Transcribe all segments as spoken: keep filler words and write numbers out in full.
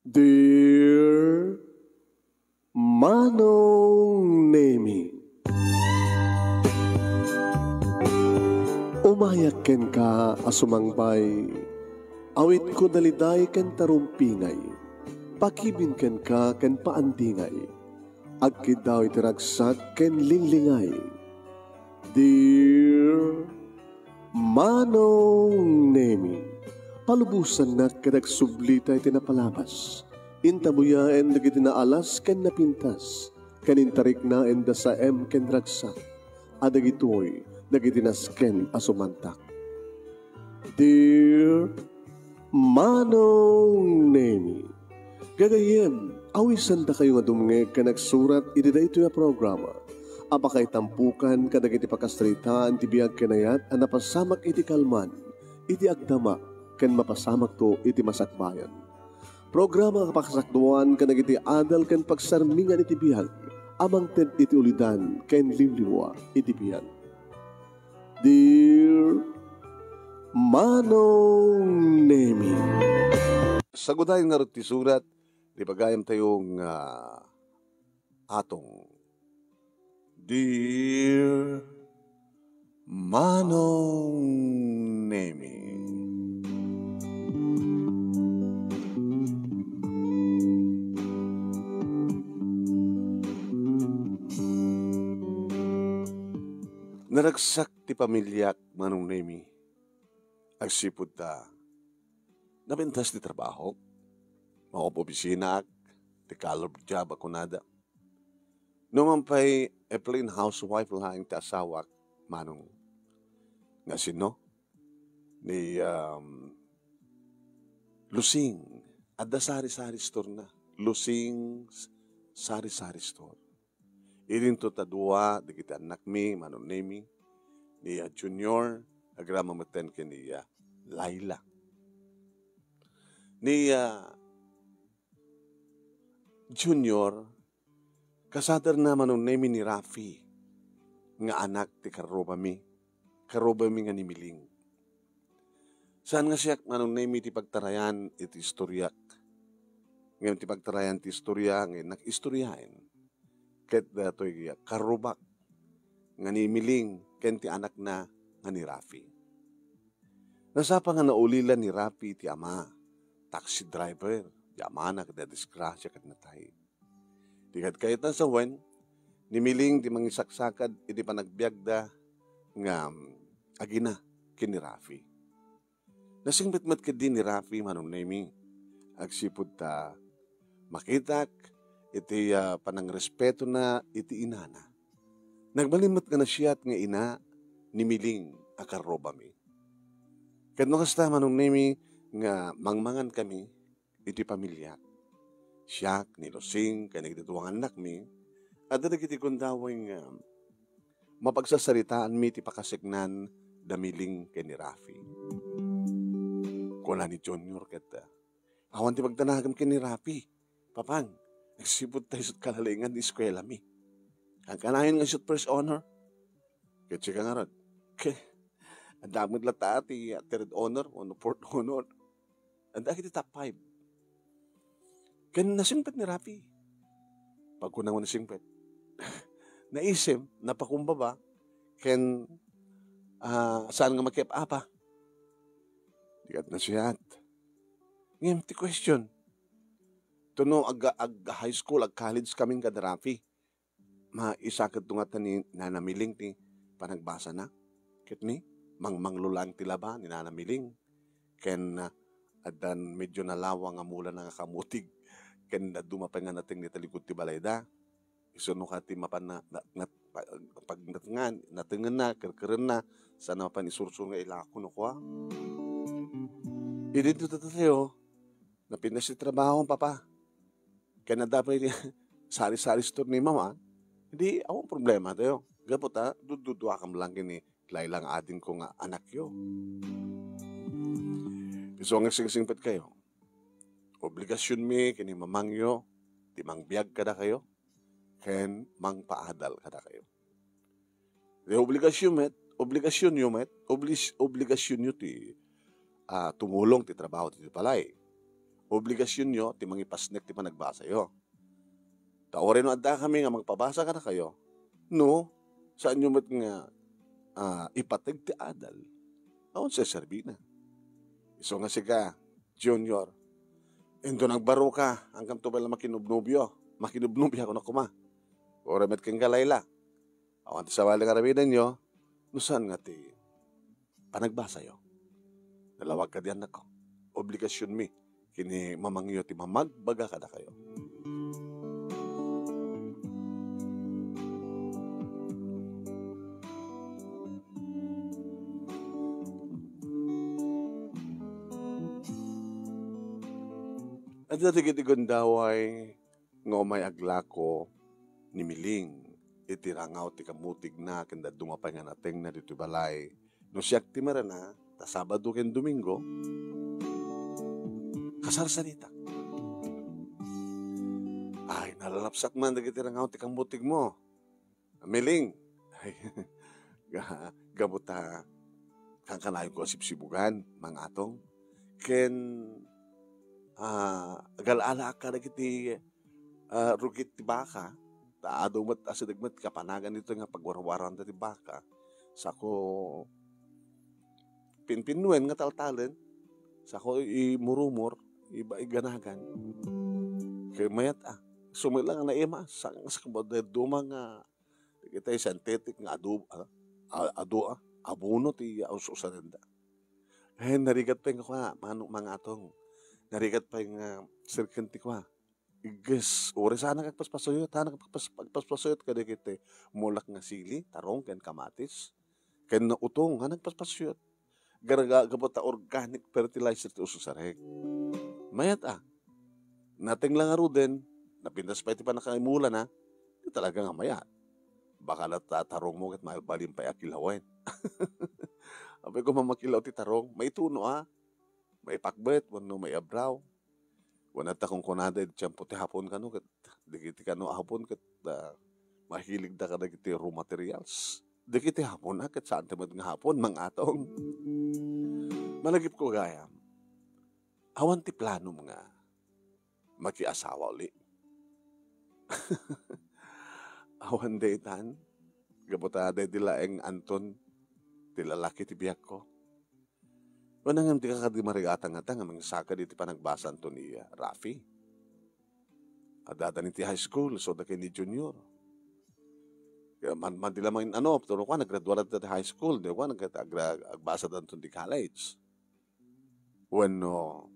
Dear Manong Nemi, umayak kenka a sumangbay, awitko daliday ken tarumpingay, pakibin kenka ken paandingay, agkiddaw iti ragsak ken linglingay. Dear Manong Nemi, palubosannak ket agsublita iti napalabas. Intabuyaen dagiti naalas ken napintas, ken intariknaen da saem ken ragsak, a dagitoy dagiti nasken a sumantak. Dear Manong Nemi, gagayyem, awisandakayo nga dumngeg ken agsurat iti daytoy a programa a pakaitampukan kadagiti pakasaritaan ti biag ken ayat a napasamak iti kalman, iti agdama, ken mapasamakto iti masakbayan. Programa nga pakasakduan kadagiti adal ken pagsarmingan iti biag a mangted iti ulidan ken liwliwa iti biag. Dear Manong Nemi. Sagudayen ngarud ti surat, ti pagayamtayo nga atong. Dear Manong Nemi. Naragsak ti pamiliak, Manong Nemi. Agsipud ta napintas ti trabahok, maob-obisinaak, ti color job a kunada. Numan pay, a plain housewife laeng ti asawak, Manong. Nga sino? Ni, um, Lusing. Adda sari-sari store na. Lusing s-, sari-sari store. Idinto ta dua dagiti annakmi, Manong Nemi, ni, ah, Junior, agraman metten ken ni, ah, Laila. Ni, ah, Junior, kasaderna, Manong Nemi, ni Rafi, nga anak ti karrubami, karrubami nga ni Miling. Saan nga siak, Manong Nemi, ti pagtarayan iti istoriak. Ngem ti pagtarayan ti istoria nga innak istoriaen ket datoy karrubak nga ni Miling ken ti anakna nga ni Rafi. Nasapa nga naulila ni Rafi ti ama, taxi driver, ti amana ket nadisgrasia ket natay. Ti kadkayatna sawen, ni Miling ti mangisaksakad iti panagbiagda nga, um, agina ken ni Rafi. Nasingpet met ketdi ni Rafi, Manong Nemi, agsipud ta makitak iti, ah, panangrespeto na iti inana. Nagbalin met nga nasayaat nga ina ni Miling a karrubami. Ket no kasta, Manong Nemi, nga mangmangan kami iti pamiliak. Siak, ni Lusing, ken dagiti dua nga annakmi, adda dagiti gundaway nga mapagsasaritaanmi ti pakaseknan da Miling ken ni Rafi. Kuna ni Junior ket, "Awan ti pagdanagem ken ni Rafi, Papang, agsipud ta isu't kalalingan ti eskuelami. Kankanayon nga isu't first honor." Ket sika ngarud, "Ke, adda met latta ti third honor wenno fourth honor. Adda ket ti top five." Ken nasingpet ni Rafi. Pagkunana nga nasingpet, naisem, napakumbaba, ken, ah, saan nga makiap-apa. Di ket nasayaat. Ngem ti question, no ag-, ag-high school, ag-college kami kada Rafi, maisakedto ngata ni Nana Miling ti panagbasana. Ket ni, mangmanglo laeng ti laba ni Nana Miling. Ken, ah, addan medyo nalawa nga mulana nga kamutig. Ken dadduma pay nga nateng ni talikod ti balayda. Isu no kadi mapan na, na, na, pa-, pag natengan, natengenna, kerkerenna, saan mapan isursur nga ilako no kua. Idinto tattayo, napintas ti trabaho, Papa. Ken adda pay ni sari-sari store ni Mama, di awan problema tayo. Gapu ta, dudduduakam lang ken ni Laila nga adingko nga anakyo. Isu nga agsingsingpet kayo. Obligasionmi ken ni mamangyo ti mangbiag kadakayo ken mangpaadal kadakayo. Ti obligasion met, obligasionyo met, oblis-, obligasionyo ti, ah, tumulong ti trabaho ti balay. obligasionyo ti mangipasnek ti panagbasayo. Ta uray no addakami nga mangpabasa kadakayo, no, saanyo met nga, ah, ipateg ti adal. Awan serbina. Isu nga sika, Junior, inton agbaroka, angkanto pay la makinubnobio. Makinubnobia, kunak koma. Uray met kenka, Laila. Awan ti sabali nga aramidenyo, no saan nga ti panagbasayo. Nalawag kadi, annakko. Obligasionmi ken ni mamangyo ti mamagbaga kadakayo. Adda dagiti gundaway nga umay aglako ni Miling iti rangaw ti kamutigna ken dadduma pay nga natengna ditoy balay. No siak ti marana, ta Sabado ken Domingo, kasarsaritak. Ay, nalalapsak man dagiti rangaw ti kamutigmo. Miling. Ay, ga-, gapu ta kankanayon ko a sibsibugan, Mang Atong. Ken, ah, agal-alaak kadagiti, ah, rugit ti baka. Ta adu met, asideg met kapanagan ditoy nga pagwarwaran ti baka. Sako pinpinnuen nga taltalen. Sako imurumor, iba-, iganagan. Ket mayat a. Sumila nga naima, sa-, sa-, duma nga Dagiti synthetic nga adu-, ah, a-, adu-, ah, abono ti aus-usarenda. Eh, narigat pay nga kua, Mang Atong. Narigat pay nga sirken ti kua. Igges, uray saan nga agpaspasuyot, saan nga agpas-, agpaspasuyot kadagiti mulak nga sili, tarong, ken kamatis. Ken utong, saan nga agpaspasuyot. Garaga-, gapu ta organic fertilizer ti ususarek. Mayat a. Nateng la ngaruden, napintas pay ti pannakaimulana, di talaga nga mayat. Baka la ta tarongmo ket mabalin pay a kilawen. Apay koma makilaw ti tarong, maituno a, maipakbet wenno maiabraw. Wen adda kunkunada iti tiempo ti Hapon kano ket dagiti kano a Hapon ket, ah, mahiligda kadagiti raw materials. Dagiti Hapon a ket saan ti met nga Hapon, Mang Atong. Malagipko gayam, awan ti planom nga makiasawa uli. Awan daytan, gapu ta daydi laeng Anton ti lalaki ti biagko. Wen ngem, dika kadi marigatan ngata nga mangsaked iti panagbasanto ni Rafi. Adda dayta iti high school, isu da ken ni Junior. Kaya man, man di la man, ano, pero kuan, naggraduar da ti high school, di kuan, nag-, agra-, agbasa da ti college. Wenno,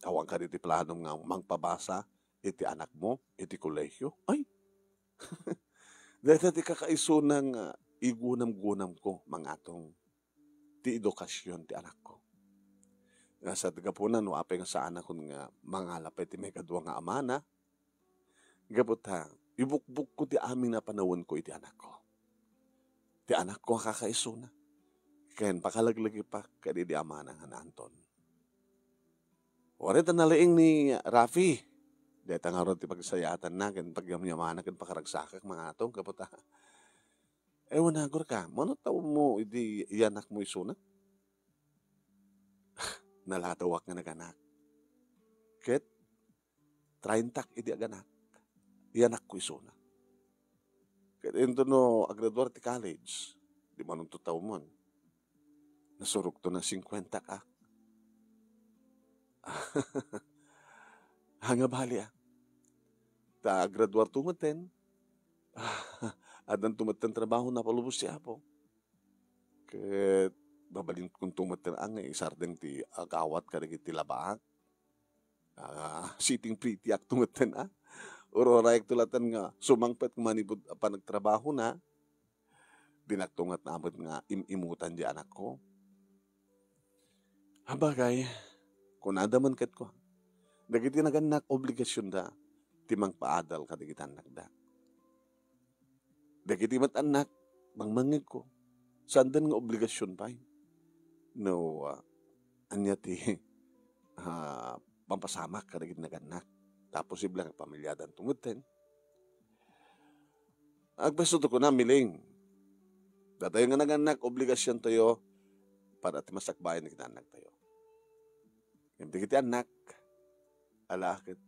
awan kadi ti planom nga mangpabasa iti anakmo iti kolehiyo? Ay! Dayta ti kakaisuna nga igunam-gunamko, Mang Atong, ti edukasyon ti anakko. Nga sa gapuna no apay nga saanakon nga mangala pay ti maikadua nga amana, gapu ta ibukbukko ti amin a panawenko iti anakko. Ti anakko a kakaisuna, ken pakalaglagipak kadi di amana nga ni Anton. Uray ta nalaing ni Rafi. Dayta ngarud ti pagsayaatanna ken pagyamyamana ken pakaragsakak, Mang Atong, gapu ta. Eh, wen, agurka, mano tawonmo idi iyanakmo isuna? Nalatawak nga naganak. Ket traintak idi aganak. Iyanakko isuna. Ket inton no agraduar ti college, di manunto tawmon. Nasurokto na singkuenta ka. Anga bali a. Ta agraduar to metten. Addan to metten trabaho, napalubos ti Apo. Ket mabalin kunto metten a nga isardeng ti agawat kadagiti labaak. Ah, sitting pretty ak to metten a. Ururayek to laten nga sumangpet manipud a panagtrabaho na. Dinakto met namet nga im-imutan di anakko. Abagay, kunada man ket kua, dagiti nagannak obligasionda ti mangpaadal kadagiti annakda. Dagiti met annak, mangmangngegko, saanden nga obligasion pay. No, ah, ania ti, ah, mapasamak kadagiti nagannak. Ta posible nga pamiliadanto metten. Agpasuto kuna, Miling. Datayo nga nagannak, obligasiontayo para ti masakbayan dagiti annaktayo. Ngem dagiti annak, Ala ket,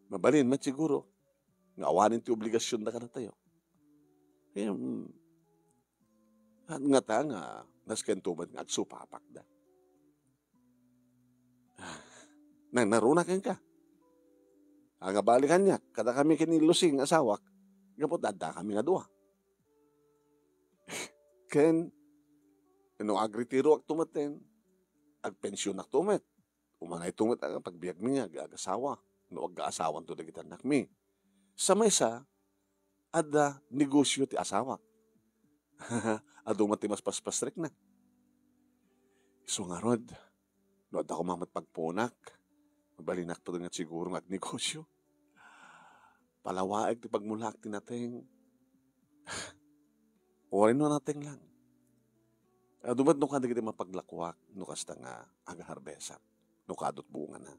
mabalin met siguro nga awanen ti obligasionda kadatayo. Ngem, ngata nga naskento met nga agsupapakda. Nang naruna kenka. Nga bali kaniak, kadakami ken ni Lusing nga asawak, gapu ta addakami nga dua. Ken, no agretiroakto metten, agpensionakto met. Umanayto met a pagbiagmi nga ag-, agasawa, no agkaasawanto dagiti annakmi. Sa maysa, adda negosio ti asawak. Adu met ti maspaspasrekna. Isu ngarud, no adda koma met pagpuonak, mabalinakto nga siguro nga agnegosio. Palawaek ti pagmulaak ti nateng. Uray no nateng lang. Adu met no kadagiti mapaglakoak no kasta nga agaharbesak, no kadut bungana.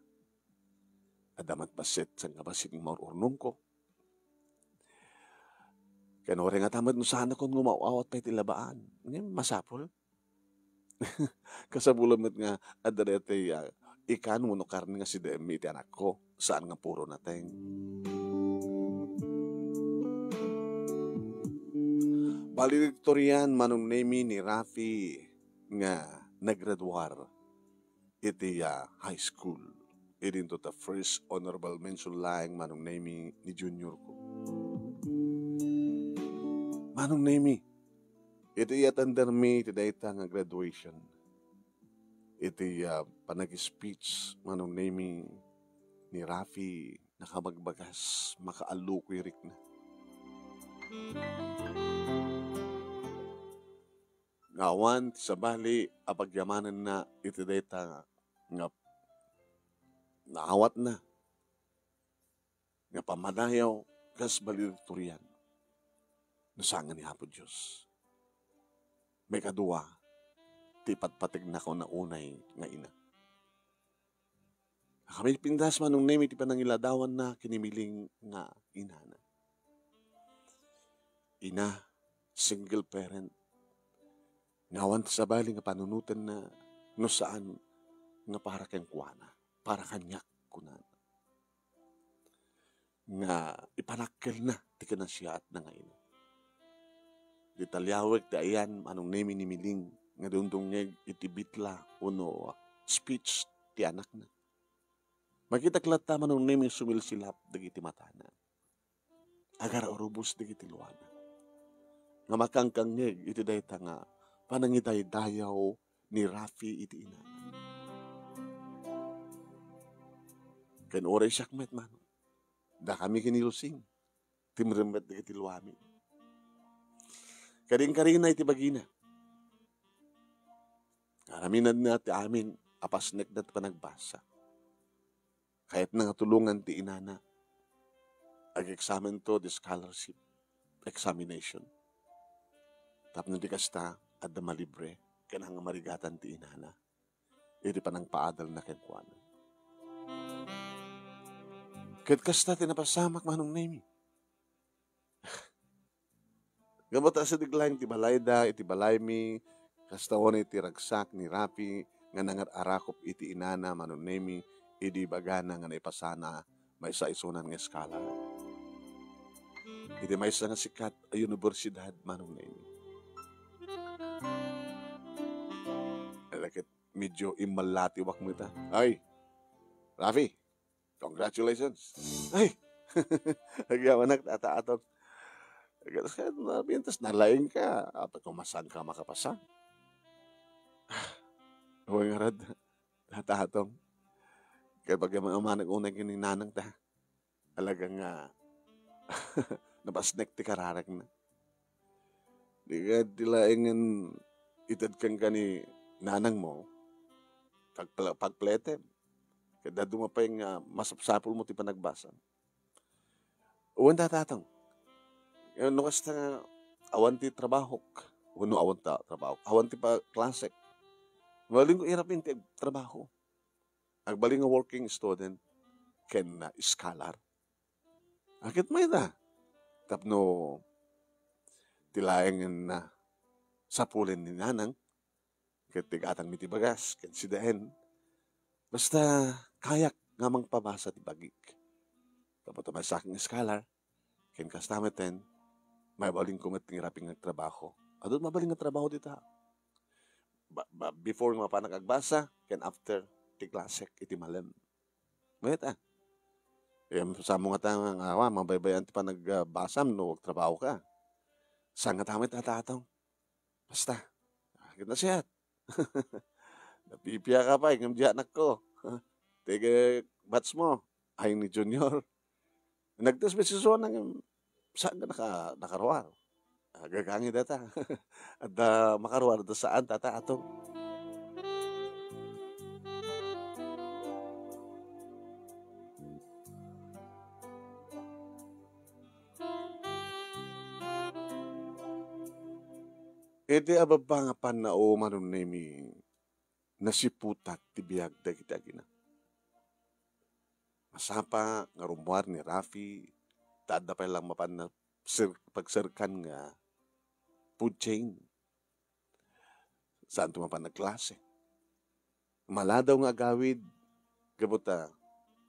Adda met bassit saan nga bassit nga maur-urnongko. Ken uray ngata met no saanakon nga umaw-awat pay ti labaan. Ngem masapul. Kasapulan met nga adda daytoy, ah, ikan wenno karne nga sideem iti anakko, saan nga puro nateng. Valedictorian, Manong Nemy, ni Rafi nga naggraduar iti, ah, high school. Idinto ta first honorable mention laeng, Manong Nemy, ni junior ko. Manong Nemy, iti atendermi iti dayta nga graduation, iti, ah, panag-speech, Manong Nemy, ni Rafi, nakabagbagas, makaallukoy rikna. Nga awan ti sabali a pagyamanenna iti dayta nga naawatna nga pammadayaw kas valedictorian no saan nga ni Apo Dios. Maikadua, ti ipatpategna kuna unay nga ina. Nakapintas, Manong Nemy, ti panangiladawanna ken ni Miling nga inana. Ina, single parent, nga awan ti sabali nga panunotenna no saan nga para kenkuana, para kaniak, kunana. Nga ipanakkelna ti kinasiatna nga ina. Di taliawek ti ayan, Manong Nemy, ni Miling nga dumdumngeg iti bitla wenno speech ti anakna. Makitak latta, Manong Nemy, sumilsilap dagiti matana. Agar-urubos dagiti luana. Nga makangkangngeg iti dayta nga panangidaydayaw ni Rafi iti inana. Ken uray siak met, Manong, dakami ken ni Lusing, timrem met dagiti luami. Karinkarina iti bagina. Araminanna ti amin a pasnekna ti panagbasa. Kayatna nga tulongan ti inana. Ag-examento ti scholarship examination. Tapno di kasta, adda malibre ken nga marigatan ti inana iti panangpaadalna kenkuana. Ket kasta ti napasamak, Manong Nemy. Gapu ta asideg laeng ti balayda iti balaymi, kasta unay ti ragsak ni Rafi nga nangar-arakop iti inana, Manong Nemy, idi ibagana nga naipasana maysa isunan nga scholar iti maysa nga sikat a universidad, Manong Nemy. Ala ket medyo immallatiwak met a. Ay, Rafi, congratulations. Ay, agyamanak, Tata Atong. Ket, ket, pintas nalaingka. Apay kung masanka makapasang. Wen ngarud, Tata Atong. Ket pag-amanak unay ken ni nanang ta. Talaga nga napasnek ti kararakna. Di ket ti laengen ited kenka ni nanangmo, pagpla-, pagpletem. Ket dadduma pay nga masapsapulmo ti panagbasam. Wen, Tata Atong. Eh, no kasta nga awan ti trabahok, wenno awan ta trabahok, awan ti pa-, klasek. Mabalinko irap ti agtrabaho. Agbalin nga working student ken, ah, scholar. Aket mayda. Tapno ti laengen, ah, sapulen ni nanang, ket ti gatangmi ti bagas, ken sidaen. Basta kayak nga mangpabasa ti bagik. Gapu ta maysaak nga scholar, ken kasta metten, mabalinko met nga rabii nga agtrabaho. Adu mabalin nga trabaho dita. Ba-, ba-, before nga mapanak agbasa, ken after ti klasek iti malem. Mayat a. Em, saan mo ngata nga, nga, awa, mabaybayan ti panagbasam no agtrabahoka. Saan ngata met, Tata Atong? Basta. Agnaseat. Napipiaka pay ngem diak nakko. Ti batch mo, ay ni Junior. Nagtesbesisuan ngem saan nga naka-, nakaruar. Ah, gagangay dayta. Adda makaruar, adda saan, Tata Atong. Iti ababa nga pannao, Manong Nemi, nasiputak ti biag dagiti agina. Masapa nga rummuar ni Rafi, ta adda pay lang mapan na sir-, pagserkan nga food chain. Saanto mapan nagklase. Maladaw nga agawid, gapu ta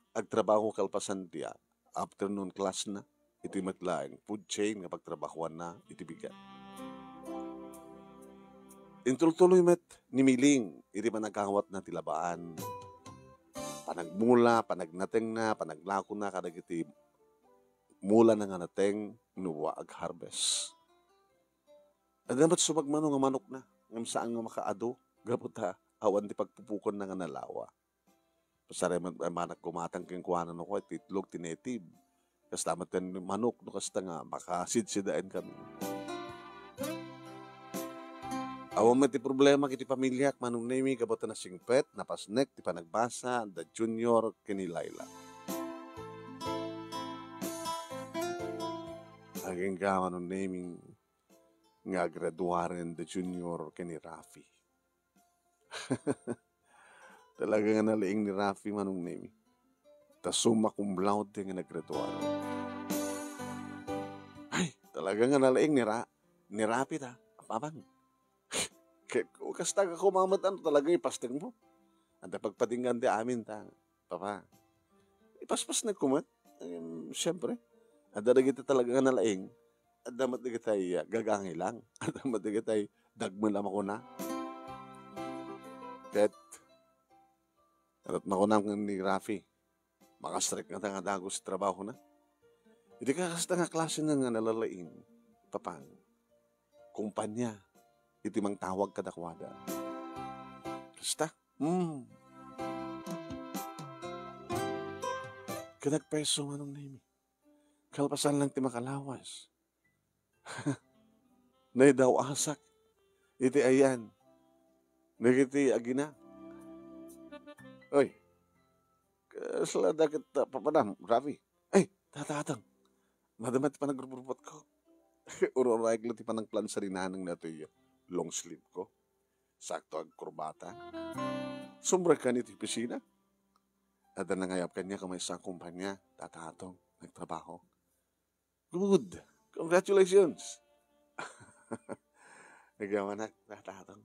agtrabaho kalpasan ti afternoon class na, iti met laeng food chain nga pagtrabahoanna iti bigat. Intultuloy met ni Miling iti panagawatna ti labaan, panagmula, panagnatengna, panaglakona kadagiti mulana nga nateng no ag-harvest. Adda met sumagmamano nga manokna, ngem saan nga makaadu, gapu ta awan ti pagpupukonna nga nalawa. Pasarem met manak gumatang kenkuana no kua ti itlog ti native. Kasta met ken manok no kasta nga makasidsidaen kami. Awan met ti problema iti pamiliak, Manong Nemi, gapu ta nasingpet, napasnek ti panagbasa da Junior ken ni Laila. Agingga, Manong Nemi, nga agraduaren da Junior ken ni Rafi. Talaga nga nalaing ni Rafi, Manong Nemi. Ta summa cum laude nga nagraduar. Ay, talaga nga nalaing ni Ra-, ni Rafi ta. Apang. Ke-, kasta ka kumamat, ano, talaga ipastek mo. Anta pagpadinggan ti amin ta. Papa, ipaspas na kumat. Em, siyempre, adda dagiti talaga nga nalaing. Adda met dagiti, ah, gagangay lang. Adda met dagiti dagmel a makuna. Ket, ket makuna ni Rafi, makastrek ngata nga dagus ti trabahona. Idi kasta nga klase na nga nalalaing, Papang, kumpanya iti mangtawag kadakuada. Kasta? Hmm. Ket nagpeso, Manong Nemi. Kalpasan lang ti makalawas. Naidaw-asak iti ayan dagiti agina. Oy, kasla dakit, ah, papadam, Rafi. Ay, Tata Atang. Madama ti panagrubrubot ko. Ur-urayek la ti panangplansa ni nanang datoy long sleeve ko. Sakto agkurbata. Sumrekkan iti opisina. Adda nangayab kaniak a maysa a kumpanya, Tata Atong, nagtrabaho. Good. Congratulations. Nagyamanak, Tata Atong.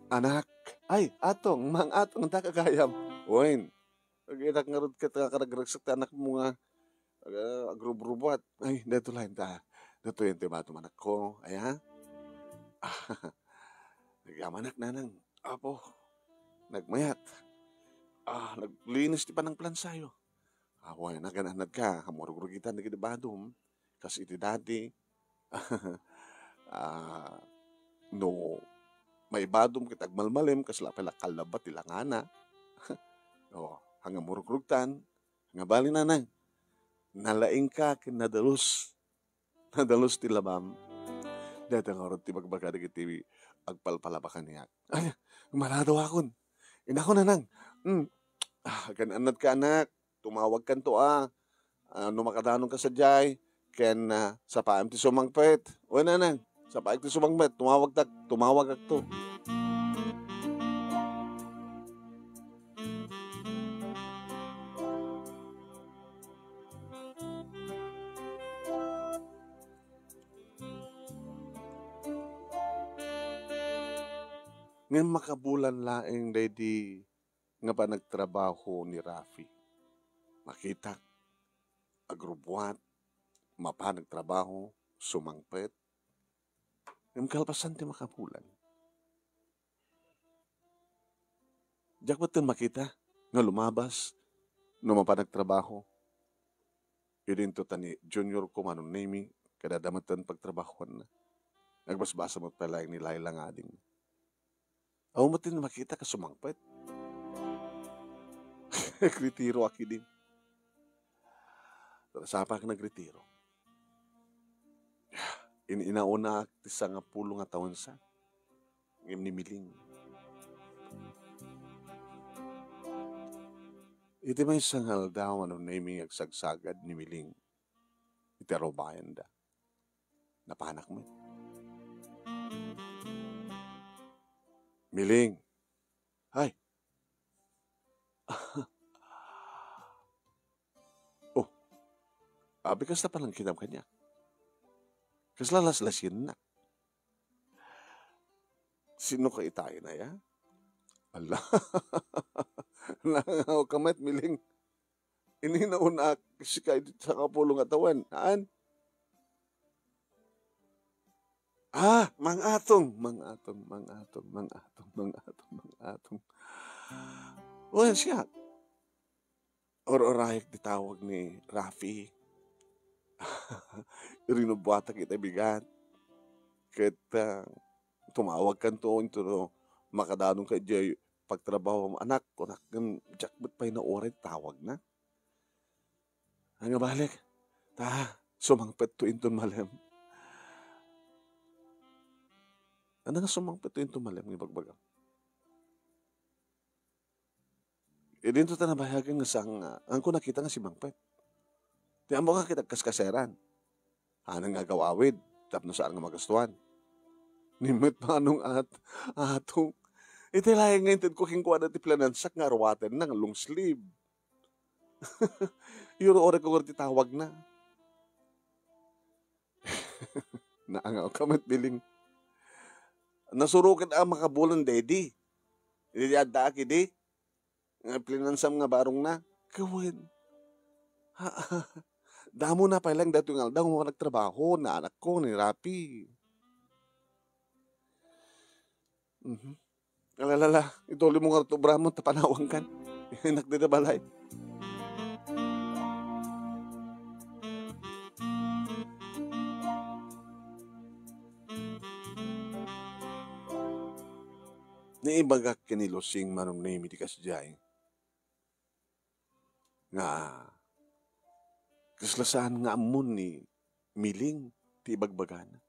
Anak. Ay, Atong, Mang Atong, ta kagayam. Wen. Agitak ngarud ket nga karagragsak ti anakmo nga, ah, agrubrubuat. Ay, daytoy laeng ta. Daytoy ti matum anakko. Aya? Nagyamanak, nanang. Apo, nagmayat. Ah, naglinis ti panangplansayo. Awan, nagan-annadka, murugrugitan dagiti badom. Kas iti dati, ah, no maibadom ket agmalmalem, kasla pay la kallabba ti langana. O, haan nga murugrugtan, nga bali, nanang, nalaingka ken nadalus. Nadalus ti labam. Dayta ngarud ti bagbaga dagiti agpalpalaba kaniak. Ay, maladaw akon. Inakon, nanang. Hmm. Ah, agan-annadka, anak. Tumawagkanto a, ah, no makadanonka sadiay, ken, ah, sapaem ti sumangpet. Wen, nanang, sapaek ti sumangpet, tumawagtak, tumawagakto. Ngem makabulan laeng daydi nga panagtrabaho ni Rafi. Makitak, agrubbuat, mapan agtrabaho, sumangpet. Ngem kalpasan ti makabulan, diak metten makita nga lumabas no mapan agtrabaho. Idinto ta ni Junior ko Manong Nemy, kada adda metten pagtrabahoanna. Agbasbasa met pay laeng ni Laila nga adingna. Awan met ti makita kas sumangpet. Nagretiro a kidin. Sapa nga nagretiro. In-, inauna ti sangapulo nga tawen sa. Ngem ni Miling. Iti maysa nga aldaw, Manong Nemy, agsagsagad ni Miling iti arubayanda. Napanak met. Miling. Ay. Oh. Abi, kasta panangkinam kaniak. Kasla laslasiennak. Sino ka itay na ya? Ala. Nangaw ka met, Miling. Ininauna sika iti sangapulo nga tawen. Haan? Ah, Mang Atong, Mang Atong, Mang Atong, Mang Atong, Mang Atong, Mang Atong. Well, siya. Ur-urayek ti tawag ni Rafi. Rinubbuatak iti bigat. Ket, ah, tumawagkanto intono makadanonka idiay pagtrabaho, anak, kunak, ngem diak met pay nauray ti tawagna. Ania balik? Ta, sumangpetto inton malem. Ania nga sumangpetto inton malem nga ibagbagam? Idinto ta nabayagen nga saan nga, saan ko nakita nga simangpet. Ti ammok nga ket agkaskaseran. Anan nga agawawid, tapno saan nga magastuan. Ni met Manong At-, Atong. Iti laeng nga intedko kenkuana ti pinanansak nga aruatenna nga long sleeve. Uru-urayko ngarud ti tawagna. Naangaw ka met, Miling. Nasuroken a makabulan daydi. Idi addaak idi, nga plinansam nga barongna. Kawen. Ha, damona pay laeng daytoy nga aldaw nga nagtrabaho, ni anakko, ni Rafi. Mhm. Alalala, itulimo ngarud ti obram ta panawankan. Innak dita balay. Naibagak ken ni Lucing Manong Nemy ti kasdiay. Nga, kasla saan nga ammon ni Miling ti ibagbagana.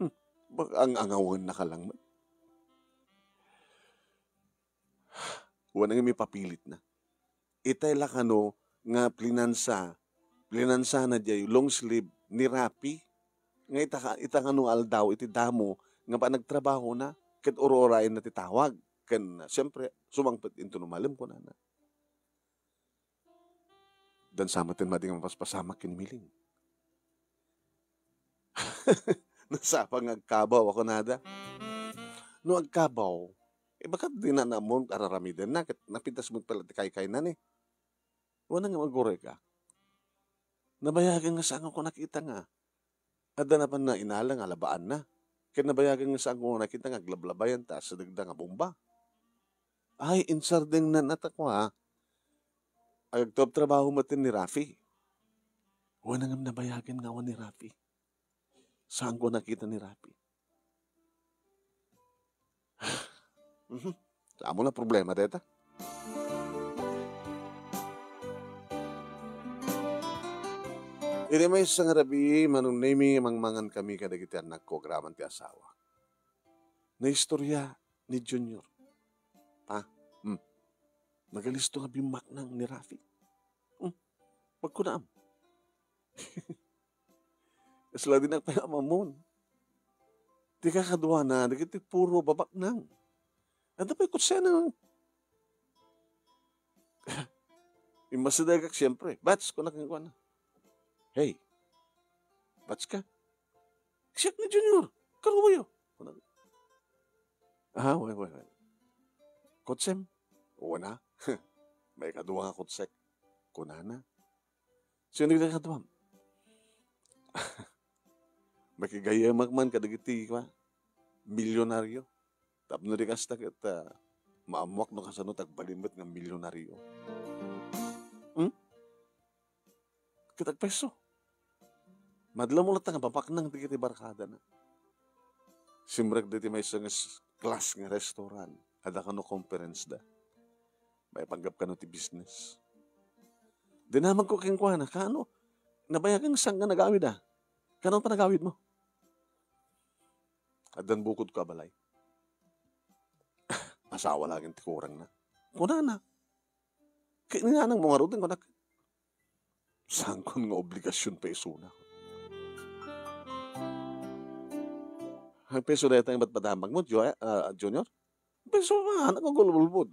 Hmm, baka ang-angawanna ka lang met. Wen nga mipapilitna. Itay la kano nga plinansa, plinansana diay long sleeve ni Rafi. Nga ita ka-, ita kano aldaw iti damo nga panagtrabahona ket uru-urayenna ti tawag. Ken, siyempre, sumangpet intono malem, kunana. Dansa met ti madi nga mapaspasamak ken ni Miling. Nasapa nga agkabaw a kunada. No agkabaw, eh, baka di na namon araramidenna, ket napintas met pala ti kaykayna ni. Wen nga aguray ka. Nabayagen nga saan ko nakita nga adda napan nga inala nga alabaanna. Ket nabayagen nga saan ko nga nakita nga aglablabayan ta asidegda nga bomba. Ay, insardengnan a ta kua. Agtrabtrabaho met ni Rafi. Wen nga nabayagen nga awan ni Rafi. Saan ko nakita ni Rafi. Mhm. Amo na problema deta. Iti maysa nga rabii, Manong Nemy, mangmangan kami kadagiti annakko agraman ti asawa. Naistorya ni Junior. Ah, hmm. Nagalisto nga bimmaknang ni Rafi. Hmm. Pagkunaam. Kasla dinak pay amamon. Ti kakaduana, dagiti puro babaknang. Adda pay kutsena. Immasidegak, siyempre. Bats, kunak kenkuana. Hey, bats ka? Siak ni Junior. Karubayo. Kunak. Ah, wait, wait, wait. Kutsem? Una, maikadua nga kutsek, kunana. Sino dagiti kaduam? Makigayyemak man kadagiti, kua, milyonaryo. Tapno di kasta ket, ah, maammoak no kasano ti agbalin met nga milyonaryo. Hmm? Ket agpayso. Madla mo latta nga babaknang dagiti barkadana. Simrek dagiti maysa nga s-, class nga restaurant. Adda kano conference da. Maipanggep kano ti business. Dinamagko kenkuana, kano? Nabayagan saan nga nagawid, ah. Kano panagawid mo? Addan bukodko a balay. Asawa laeng ti kurangna. Kunana. Kinanang mo ngarud, kunak. Saankon nga obligasion pay isuna. Ay, peso dayta nga ipadpadamag mo, Jo-, ah, Junior? Peso nga, anak ko gulbulbod.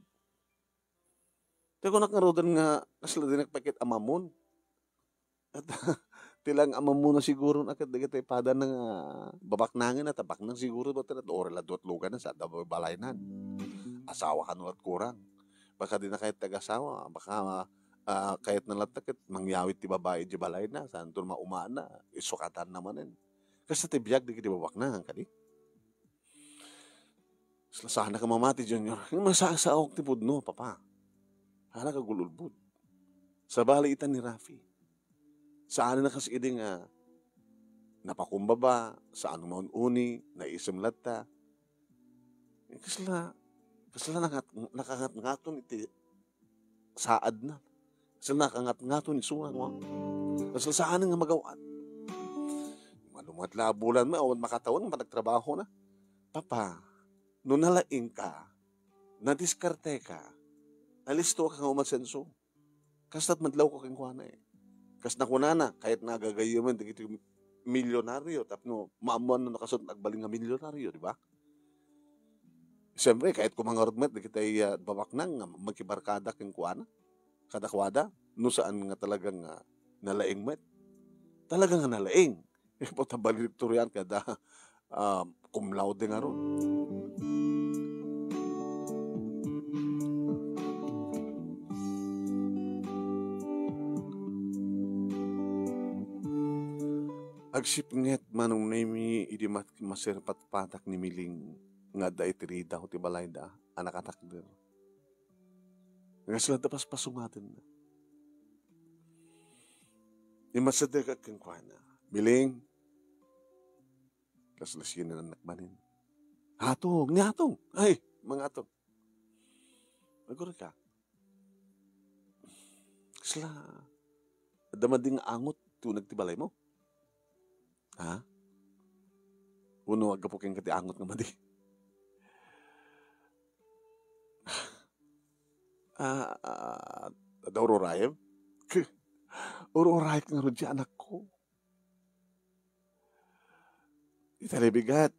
Ti kunak ngaruden nga, kasla di nagpakit a mamon. At ti lang a mamon na siguro na ket dagiti pada nga babaknangen, at baknang siguro, ba't na, ore la duat lugan na, sa da balaynan. Asawa kano lat kurang. Baka di na kayat ti agasawa, baka, ah, kayat na latta ket mangyawid ti babai di balayna, santo maumana, isukatan na manen. Kasta ti biag dagiti babaknang, kadi? Sla-, sana ka mamati, Junior. Yung masasaok ti pudno, papa. Sana ka gululbod. Sabali ita ni Rafi. Saan na kas idi nga napakumbaba, saan maun-uni, naisem latta. Kasla, kasla nakat-, nakangat-ngaton iti saadna. Kasla nakangat-ngaton isuna, no? Kasla saan nga magaw-an. Mano met la a bulan, ma-, awan makatawen nga panagtrabaho na. Papa, no nalaing ka, nadiskarte ka, nalisto ka nga umasenso. Kasta't madlawko kenkuana, eh. Kas nakunana, kayat na agagayumen dagiti milyonaryo, tapno maammoan no kasano agbalin nga milyonaryo, di ba? Siyempre, kayat ko mangarud met dagiti, ah, babaknang nga makibarkada kenkuana, kadakuada, no saan nga talagang, ah, nalaing met. Talaga nga nalaing. Iputa valedictorian kada, ah, cum laude ngarud. Agsipnget Manong Nemi idi mat-, masirpatpatak ni Miling nga adda iti ridaw ti balayda a nakatakder. Nga sila da paspasungatenna. Immasidegak kenkuana. Miling, Kasla sinanak manen. Atong, ni Atong. Ay, Mang Atong. Agurika. Kasla, adda madi nga angot ti uneg ti balaymo? Ha? Wenno aggapu kenka ti angot nga madi? Ah, ah, adda ur-urayem? Ur-urayek ngarud ti anakko. Ita la bigat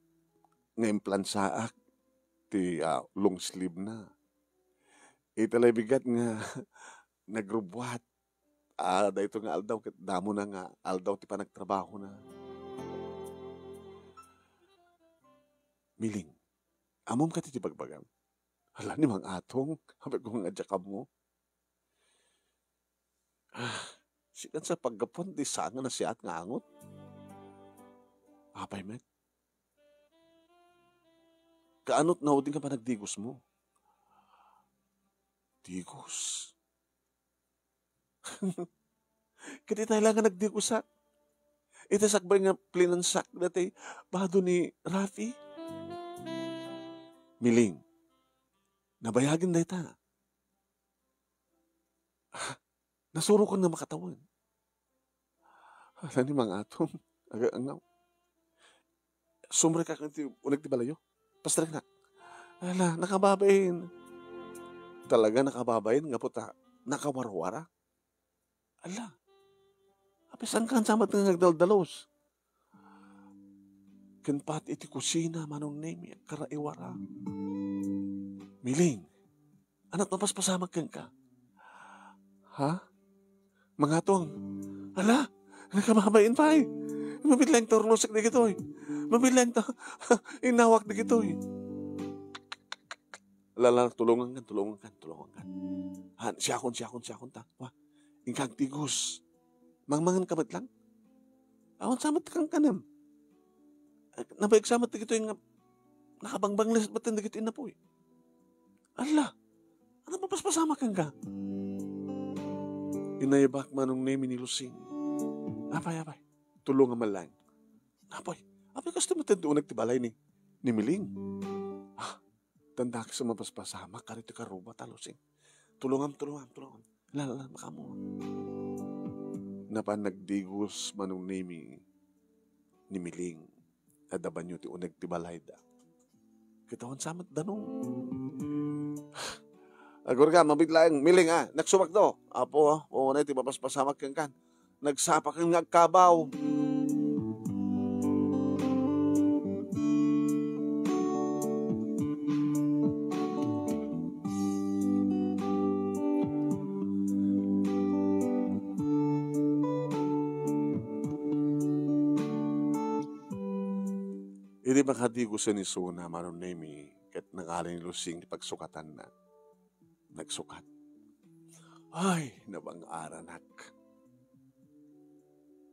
nga implansaak ti, ah, long sleeve na. Ita la bigat nga nagrubuat. Ah, daytoy nga aldaw ket damo na nga aldaw ti panagtrabahona. Miling, ammom kadi ti bagbagam? Hala, ni Mang Atong, apay ko nga adda kammo. Ah, sikan sa paggapuan ti saan nga nasiat nga angot. Apay met? Kaanot na uding ka panagdigos mo? Digos? Ket itay la nga nagdigosak. Iti sakbay nga plinansak dati bado ni Rafi. Miling, nabayagen dayta. Ah, nasurokan nga makatawen. Ala ni Mang Atong, aga-, angaw. Sumrekak iti uneg ti balayo. Pastriknak. Ala, nakababain. Talaga nakababain, nga puta, nakawarwara. Ala, apay saan ka nga nagdaldalos? Ken pat iti kusina, Manong Nemi, agkaraiwara. Miling, ania ti mapaspasamak kenka? Ha? Mangatong. Ala, nakababain pay. Mabilang ta urnosek dagitoy. Mabilang ta inawak dagitoy. Lala, tulongankan, tulongankan, tulongankan. Han, siakon, siakon, siakon ta. Wa, inka agtigos. Mangmangan ka met lang. Awan sa met kankanem. Nabayag sa met dagitoy nga nakabangbangles met dagitoy innapoy. Ala, ano mapaspasamak kenka? Inayabak Manong Nemi ni Lusing. Apay, apay. Tulong nga malang. Apay, apay, kasto met ti uneg ti balay ni, ni Miling. Ah, tandakes a mapaspasamak, kari ti karuba ta, Lusing. Tulongam, tulongam, tulongam. La, la, la, makaammo. Napan nagdigos Manong Nemi ni Miling. Adda banio ti uneg ti balayda. Ket awan sa met danum. Agurga, mabit laeng, Miling, a, nagsumakto. Apo, a, unay ti mapaspasamak kenkan. Nagsapaken nga agkabaw. Idi makadigosen isuna, Manong Nemi, ket nangalinlusin ti pagsukatanna. Nagsukat. Ay, nabang-aranak.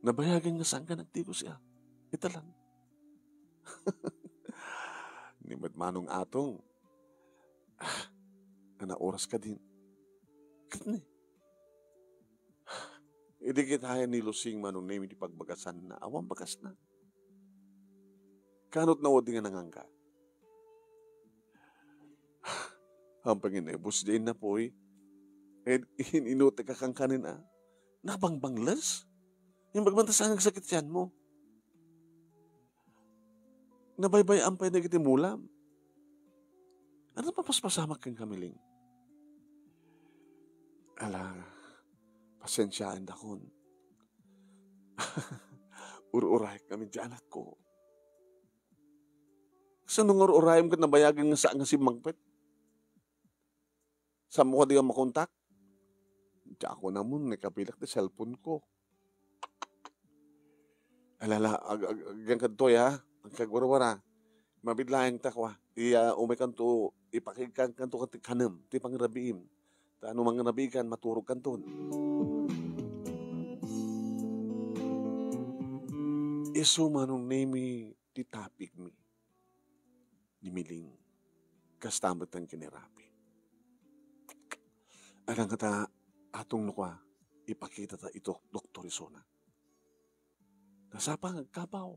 Nabayagen nga saanka nagtigos, ya. Ita lang. Ni met Manong Atong. Ah, ana oras ka din. Ket ni. Idi kitaen ni Lusing Manong Nemi ti pagbagasanna, awan bagasna. Kanot na odi nga nanganka. Ampay nga inebus diay innapoy. Ket in-, inutek a kankanen a. Nabangbangles? Imbag man ta saan nga agsakit ti tianmo. Nabaybay-am pay dagiti mulam. Ano mapaspasamak kenka, Miling? Ala, pasensiaendakon. Ur-urayek ngamin ti anakko. Kasano nga ur-urayem ket nabayagen nga saan nga simmangpet? Saanmo kadi nga makontak? Diakon ammo, naikabilak ti cellphone ko. Alala, ag-, ag-, agyan kadtoy, ha? Agkagwarwara. Mabit laeng ta, kwa. Iya, umay kanto, ipakigkan kanto ket ti kanem, ti pangrabiim. Ta no mangrabiikan, maturog kanton. Isu Manong Nemi ti tapigmi. Ni Miling. Kasta met ti kinirapi. Adda ngata, Atong, no kwa, ipakita ta iti doktor isuna. Nasapa nga agkabaw.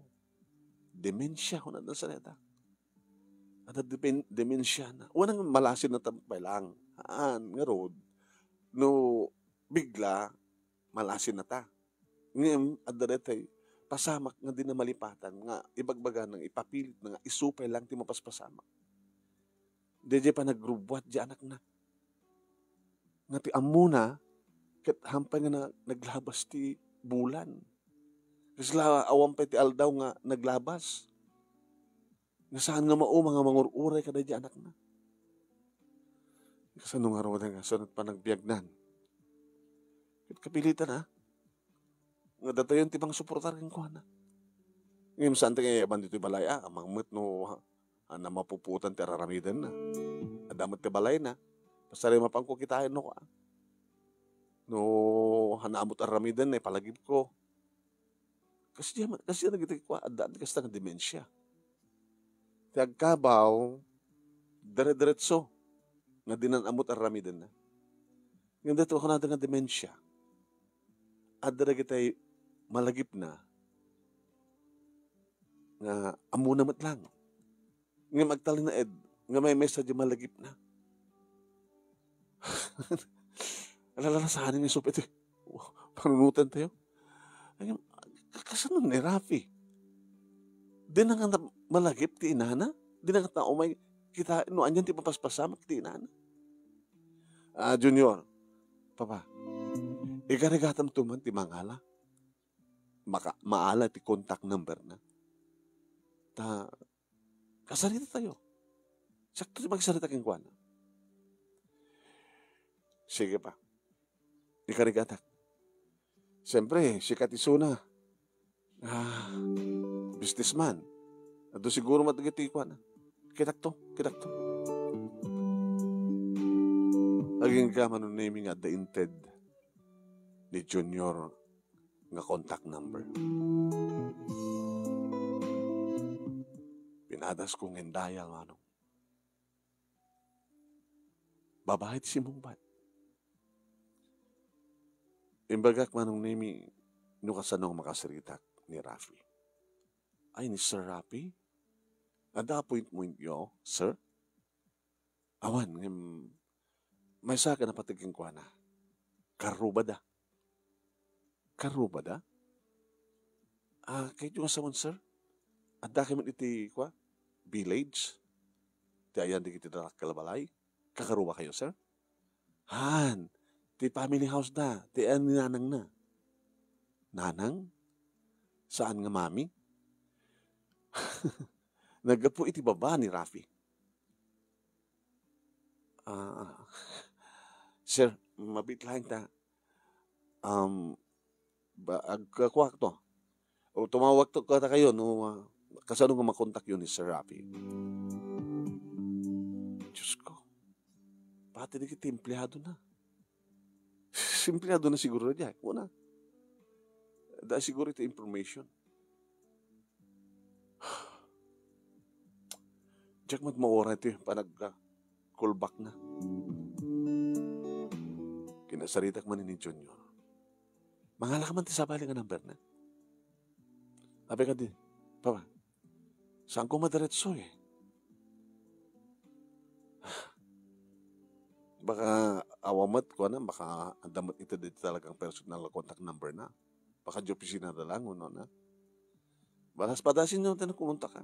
Dementia, kuna da sa neta. Adda depen-, dementia na. Wala nga malasin na ta pay lang. Haan, ngarud, no bigla, malasin na ta. Ngem, adda daytoy pasamak nga di na malipatan nga ibagbaga na, ipapilit na nga isu pay lang ti mapaspasamak. Daydiay panagrubbuat ti anakna. Nga ti ammona, ket hampay nga na-, naglabas ti bulan. Kasla awan pay ti aldaw nga naglabas. Nga saan nga mauma nga mangur-uray kadaydiay anakna. Kasano ngaruden nga sunot panagbiagnan? Ket kapilitan, a, nga datayon ti mangsuportar kenkuana. Ngem saan ti nga iyaban ditoy balay, a, amang met no, a, na mapupuotan ti araramidenna. Adda met ti balayna. Basta rin mapanko kitaen no, a, no, a, na amot araramidenna, ipalagipko. Kasdiay, kasdiay dagiti kua, adda ti kasta nga demensia. Ti agkabaw, dire-diretso nga dinan ammot aramidenna. Ngem daytoy kunada nga demensia, adda dagiti malagipna nga ammona met lang. Ngem agtalinaed nga maymaysa ti malagipna. Alala, saan nga isupet, eh. Panunoten tayo. Ay, ka-, kasano ni Rafi? Di na nga malagip ti inana? Di na nga tao may kita, no, anian ti papaspasamak ti inana? Ah, Junior, Papa, igarigatam to man ti mangala. Maka-, maala ti contact number na. Ta, kasarita tayo. Sakto ti magsarita kenkuana. Sige pa. Ikarigatak. Siyempre, sikat isuna. Ah, businessman. Adu siguro matagit ti kuana. Kitak to, kitak to. Agingga, Manong Nemi, nga adda inted ni Junior nga contact number. Pinadasko nga in-dial, Manong. Babai ti simmungbat. Imbagak, Manong Nemi, no kasano nga makasaritak ni Rafi. Ay, ni Sir Rafi? Adda appointmentyo, sir? Awan, ngem maysa ka napateg kenkuana. Karrubada. Karrubada? Ah, kayatyo nga sawen, sir? Adda kami iti, kua, village? Ti ayan dagiti dakkel a balay? Kakaruba kayo, sir? Han, ti family house da, ti ayan ni nanangna. Nanang? Saan nga mami? Naggapu iti baba ni Rafi. Ah, sir, mabiit laeng ta. Um, ba, agkakuak to. O tumawag to kada kayo, no, ah, kasano nga makontakyo ni Sir Rafi? Diyos ko. Pati dagiti empleyado na. Empleyado na siguro diay. Una. Da siguro iti information. Diak met mauray ti panag-, ah, callback na. Kinasaritak man ni Junior. Mangala ka man ti sabali nga number na. Abi kadi, "Papa, saan ko madiretso eh?" Baka awa met, kuana, baka adda met ita diti talagang personal nga contact number na. Baka di opisina da lang, no, na. Balas padasin no, tayo kumunta ka.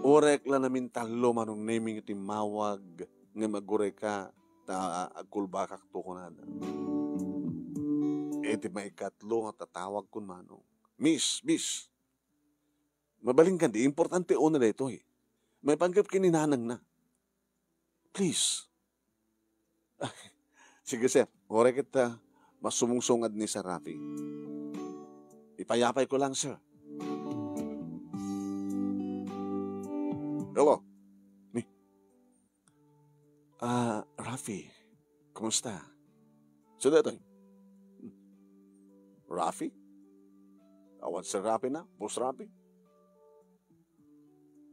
Urek la namin tallo, Manong Neming, iti mawag nga magurek ka, ta agkulbakak to kunada. Iti maikatlo nga tatawag kun Manong. Miss, miss. Mabalin kadi, importante una daytoy. Maipanggep ken ni nanang na. Please. Sige, sir. Uray ket, ah, masumungsungad ni Sir Rafi. Ipayapay ko lang, sir. Hello. Ni? Ah, Rafi, kumusta? Sino daytoy? Rafi? Awan Sir Rafi na, Boss Rafi?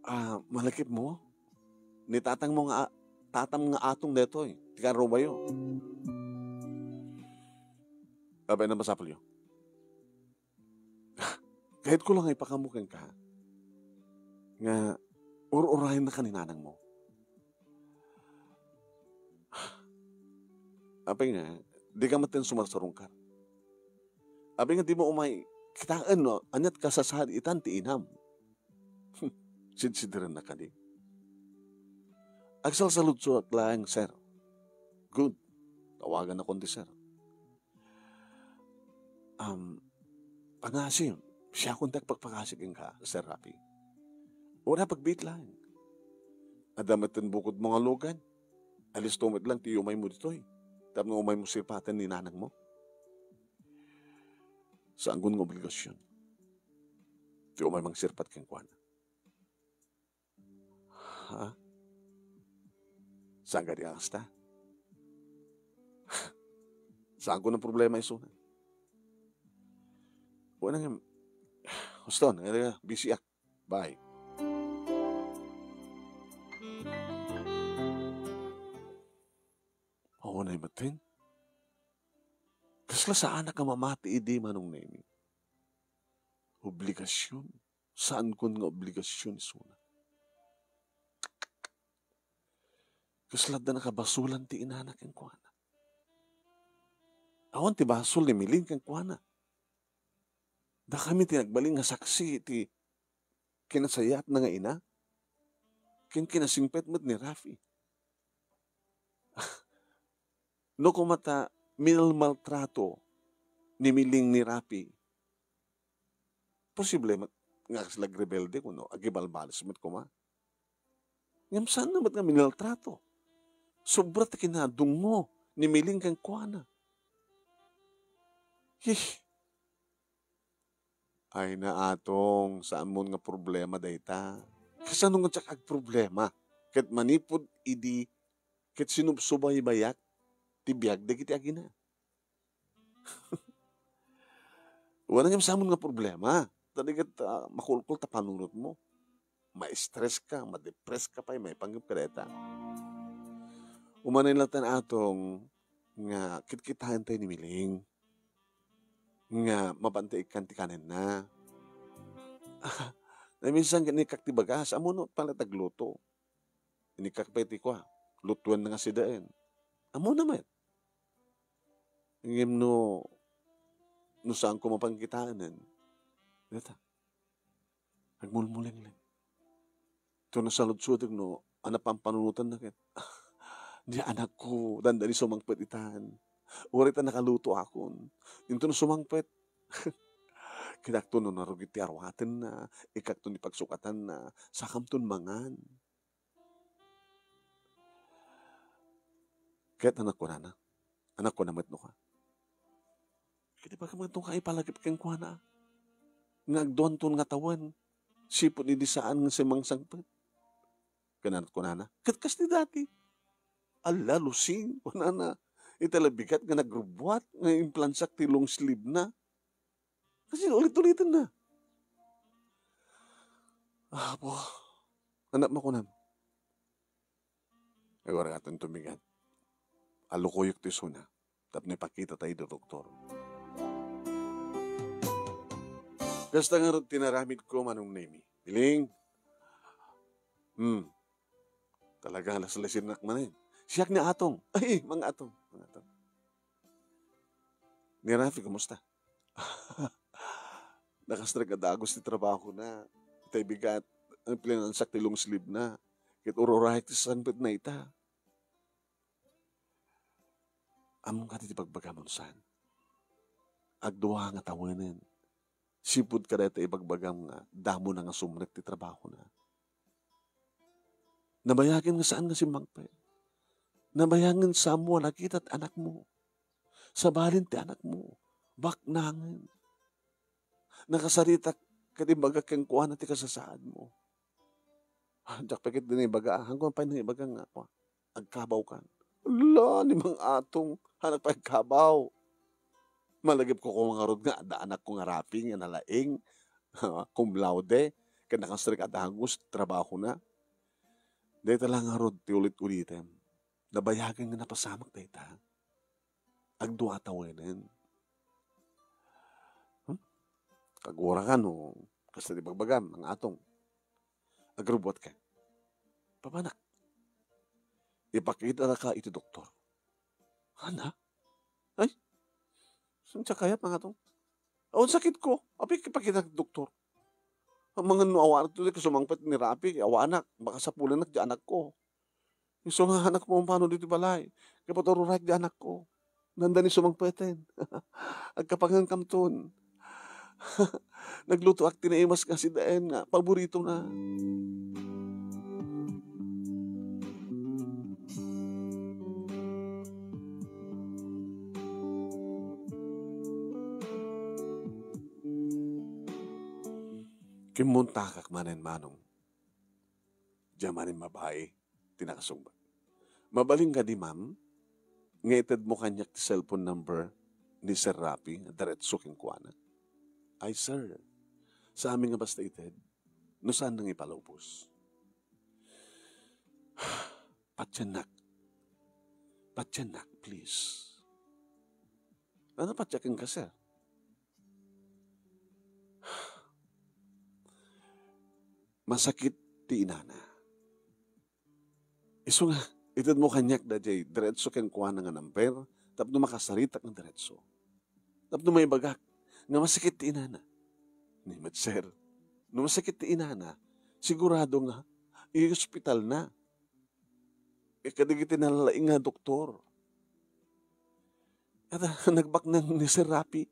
Ah, malakip mo? Ni tatang mo nga, tatam nga atong daytoy, ti karubayo. Abay, na masapulyo. Kayat ko lang nga ipakaammo kenka nga ur-urayen na ka ni nanang mo. Apay nga, di ka met sumarsarungkar. Apay nga, di mo umay kitaen no aniat kasasaditan ti inam. Sidsidirenna kadi. Agsalsaludsoak laeng, sir. Good. Tawagan ako ti sir. Um, pangasi, siakon ti agpakpakasi kenka, Sir Rafi. Uray pagbiit laeng. Adda met ti bukod mo nga lugan. Alisto met lang ti umay mo ditoy. Tapno umay mo sirpaten ni nanang mo. Saankon nga obligasyon ti umay mangsirpat kenkuana. Ha? Saan kadi a kasta? Saanko nga problema isuna? Wala nga, huston, nga, busy ak. Bye. Awan ay matin. Kasla saanak a mamati idi, Manong Nemi. Obligasyon. Saankon nga obligasyon isuna. Kasla adda nakabasulan ti inana kenkuana. Awan ti basol ni Miling kenkuana. Dakami ti nagbalin nga saksi ti kinasayaatna nga ina. Ken kinasingpet met ni Rafi. No koma ta minalmaltrato ni Miling ni Rafi, posible met nga kasla agrebelde kuno agibalbales met koma. Ngem saan na met nga minaltrato. Sobra ti kinadungngo ni Miling kenkuana. Hih. Ay na, Atong, saanmon nga problema dayta. Kasano nga diak agproblema? ket manipud idi ket sinubsubaybayak ti biag dagiti agina. Wana ngem sa ammom nga problema. Ta di ket, ah, makulkol ta panunotmo. Ma-stress ka, ma-depress ka pay, maipanggep ka dayta. Umanay latta ni Atong nga kitkitaentayo ni Miling nga mabanta ikkan ti kanenna. Naminsan ket inikak ti bagas, ammono pay latta agluto. Inikak pay ti kua, lutuenna nga sidaen. Ammona met. Ngem no, no saanko mapan kitaenen, deta, agmulmulengleng. Ito nasaludsodek no, ania pampanunotenna ket, "Ni anakko, dandani sumangpet itan. Uray ta nakalutoakon. Inton sumangpet, kinakto no narugit ti arwatenna, ikkakto ni pagsukatanna, sakamton mangan." Ket ania kunana? Ania kuna met no ka? Ket ibaga met no ka ipalagip kenkuana nga agduanton nga tawen, sipud idi saan nga sumangsangpet. Ket ania kunana? Ket kas ti dati. Alla, Lusing, kunana, ita la bigat nga nagrubbuat nga implansak ti long sleeve na. Kasi ulit-uliten na. Apo, anak makunam. Ay, waragaton tumigan. Alukoyok ti isuna. Tapno ipakita tayo do doktor. Kasta nga rod tinaramid ko, Manong Nemi. Piling. Hmm. Talaga, laslasinak manen. Siak ni Atong. Ay, Mang Atong. Mang Atong. Ni Rafi, kumusta? Nakastrek a dagus ti trabaho na. Itay bigat, ang pinansak ti long sleeve na. Ket ururayek ti sangpet na ita. Ammom kadi ti bagbagam, unsan? Agdua nga tawenen. Sipud kada ita ibagbagam nga damo na nga sumrek ti trabaho na. Nabayagen nga saan nga simmangpet. Nabayagen sa ammo a nakita ti anakmo. Sabalin ti anakmo. Baknangen. Nakasaritak ket imbagak kenkuana ti kasasaadmo. Ah, diak pay ket dina ibaga, ah, hanko pay nang ibaga nga, kua, agkabawkan. Ala, ni Mang Atong, hanak pay agkabaw. Malagipko koma ngarud nga adda anakko nga Rafi nga nalaing, cum laude, ken nakastrek a dagus ti trabahona. Dayta la ngarud ti ulit-ulitem. Nabayagen nga napasamak dayta. Agdua a tawenen. Hmm? Kagura ka no, kasta ti bagbagam, Mang Atong. Agrubbuat ka. Papanak. Ipakita na ka iti doktor. Ana? Ay? Saan siya kayat, Mang Atong? Awan sakit ko. Apay ipakita ti doktor. Amangan no awanak to, kasumangpet ni Rafi, awanak. Baka sapulanak ti anak ko. Isu nga anak mo, umpano ditoy balay? Ket ururayek ti anakko. Nanda ni sumangpeten. Agkapangankamton. Naglutoak ti naimas nga sidaen nga paboritona. Kimmuntakak manen, Manong. Diay manen babai ti nakasungbat. Mabalin kadi, ma'am, nga itedmo kaniak ti cellphone number ni Sir Rafi nga diretso kenkuana? Ay, sir, saanmi nga basta ited no saan nga ipalubos. Patiennak. Patiennak, please. Ano patiak kenka, sir? Masakit ti inana. Isu nga, itedmo kaniak daydiay diretso kenkuana nga number tapno makasaritak nga diretso. Tapno maibagak nga masakit ti inana. Ni met, sir, no masakit ti inana, sigurado nga iospitalna. Ket kadagiti nalaing nga doktor. Ket nagbaknang ni Sir Rafi.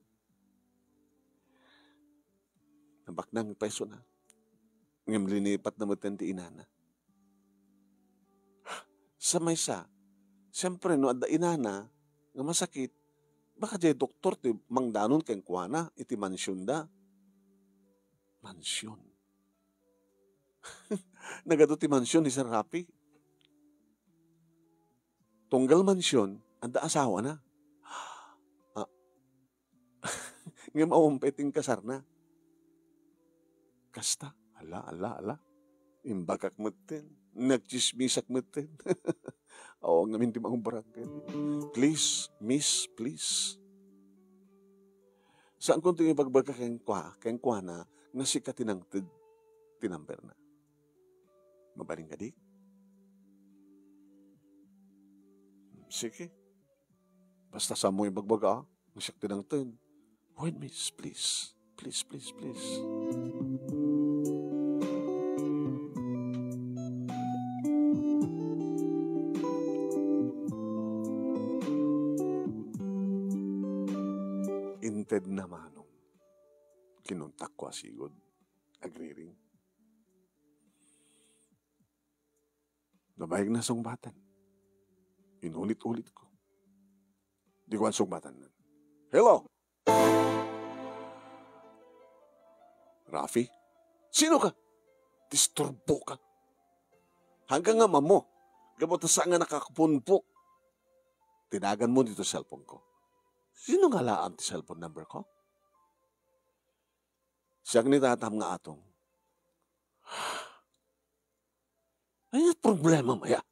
Nabaknang pay isuna. Ngem linipatna metten ti inana. Sa maysa, siempre, no adda inana nga masakit, baka diay doktor ti mangdanon kenkuana iti mansionda. Mansion. Nagadu ti mansion ni Sir Rafi. Tunggal mansion, adda asawana. Ah, ngem awan pay ti inkasarna. Kasta, ala, ala, ala. Imbagak metten, nagtsismisak metten. Awan ngamin ti mangubra ken. Please, miss, please. Saanko ti ibagbaga kenkua-, kenkuana nga sika ti nangted ti numberna. Mabalin kadi? Sige. Basta saanmo ibagbaga, ah, nga siak ti nangted. Wait, miss, please. Please, please, please. Inted na, Manong. Kinuntakko a sigud. Agriring. Nabayag na sungbatan. Inulit-ulit ko. Di ko ansungbatan. Hello? Rafi? Sino ka? Disturbo ka. Hanggang nga mamo, gapu ta saan nga nakapunpok. Tinagan mo dito cellphone ko. Sino nga laam ti cellphone number ko? Siak ni tatam nga atong. Ay, problema maya.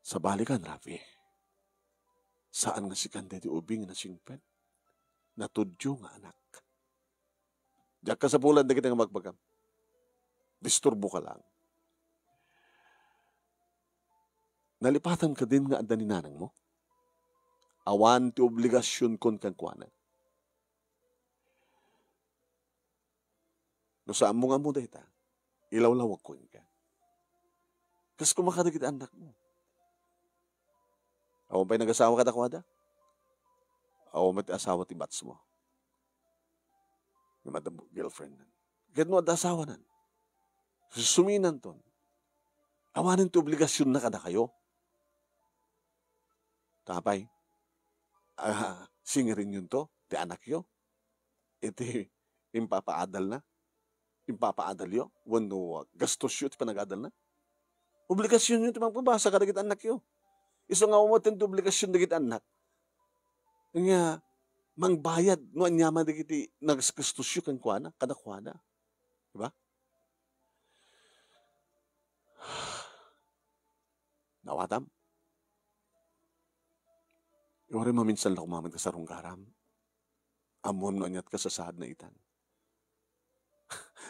Sabalikan, Rafi. Saan nga sikan daydi ubing nga nasingpet? Natudyo nga anak. Diak kasapulan dagiti nga magbagam. Disturbo ka lang. Nalipatan ka din nga adda ni nanang mo? Awan ti obligasion kon kenkuana. No saan mo nga ammo dayta, ilawlawag kenka. Kas kuma kadagiti annakmo. Awan pay nagasawa kadakuada? Awan met ti asawa ti batch mo. Nga madam girlfriend. Ket no adda asawanan, suminanton. Awanen ti obligasionna kadakayo. Tapay, ah, singirinyon to, ti anakyo. Iti impapaadalna, impapaadalyo, wenno gastosyo ti panagadalna. Obligasionyo ti mangpabasa kadagiti annakyo. Isu nga umaten ti obligasion dagiti annak. Nga mangbayad no aniaman dagiti nagasgastosyo kenkuana, kadakuada. Di ba? Nawatam? Uray maminsan la koma met kasarunggaram. Ammom no aniat kasasaadna itan.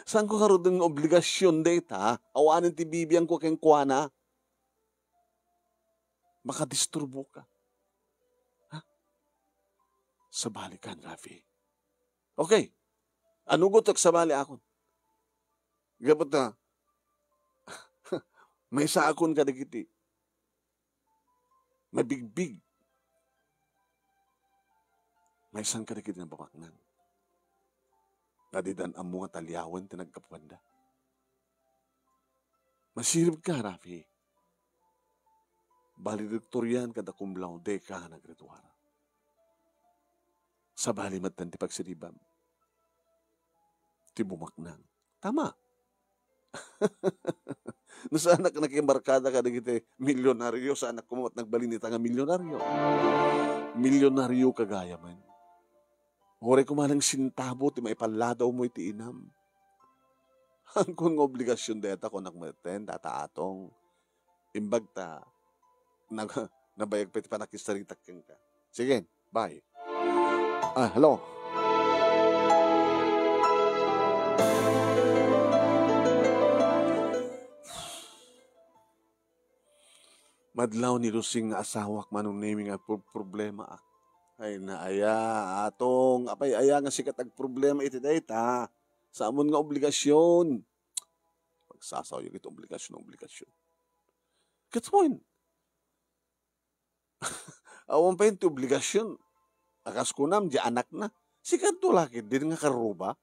Saanko ngaruden nga obligasion dayta? Awanen ti bibiangko kenkuana. Makadisturbo ka. Ha? Sabalikan, Rafi. Okay. Anugo ti agsabali akon. Gapu ta, maysa akon kadagiti mabigbig. Maysan kadagiti napamaknang. Nga didan ammo nga taliawen ti naggapuanda. Masirib ka, Rafi. Valedictorian kada cum laude ka nga naggraduar. Sabali met ti pagsiribam. Ti bumaknang. Tama. No saanak nakimarkada kadagiti milyonaryo, saanak koma met nagbalin ita nga milyonaryo. Milyonaryo ka gayamen. Uray koma lang sentabo ti maipaladawmo iti inam. Ammok nga obligasion dayta, kunak metten, Tata Atong. Imbag ta, nag-, nabayag pay ti panakisaritak kenka. Sige, bye. Ah, hello. Madlaw ni Lusing nga asawak, Manong Nemi, nga pro-, problemaak. Ay, naaya, Atong, apay aya nga sika ti agproblema iti dayta? Saanmon nga obligasion. Pagsasaoyo iti obligasion, obligasion. Gets mo yun? Awan pay ti obligasion. A kas kunam, di anakna. Sika to la ketdin nga karuba.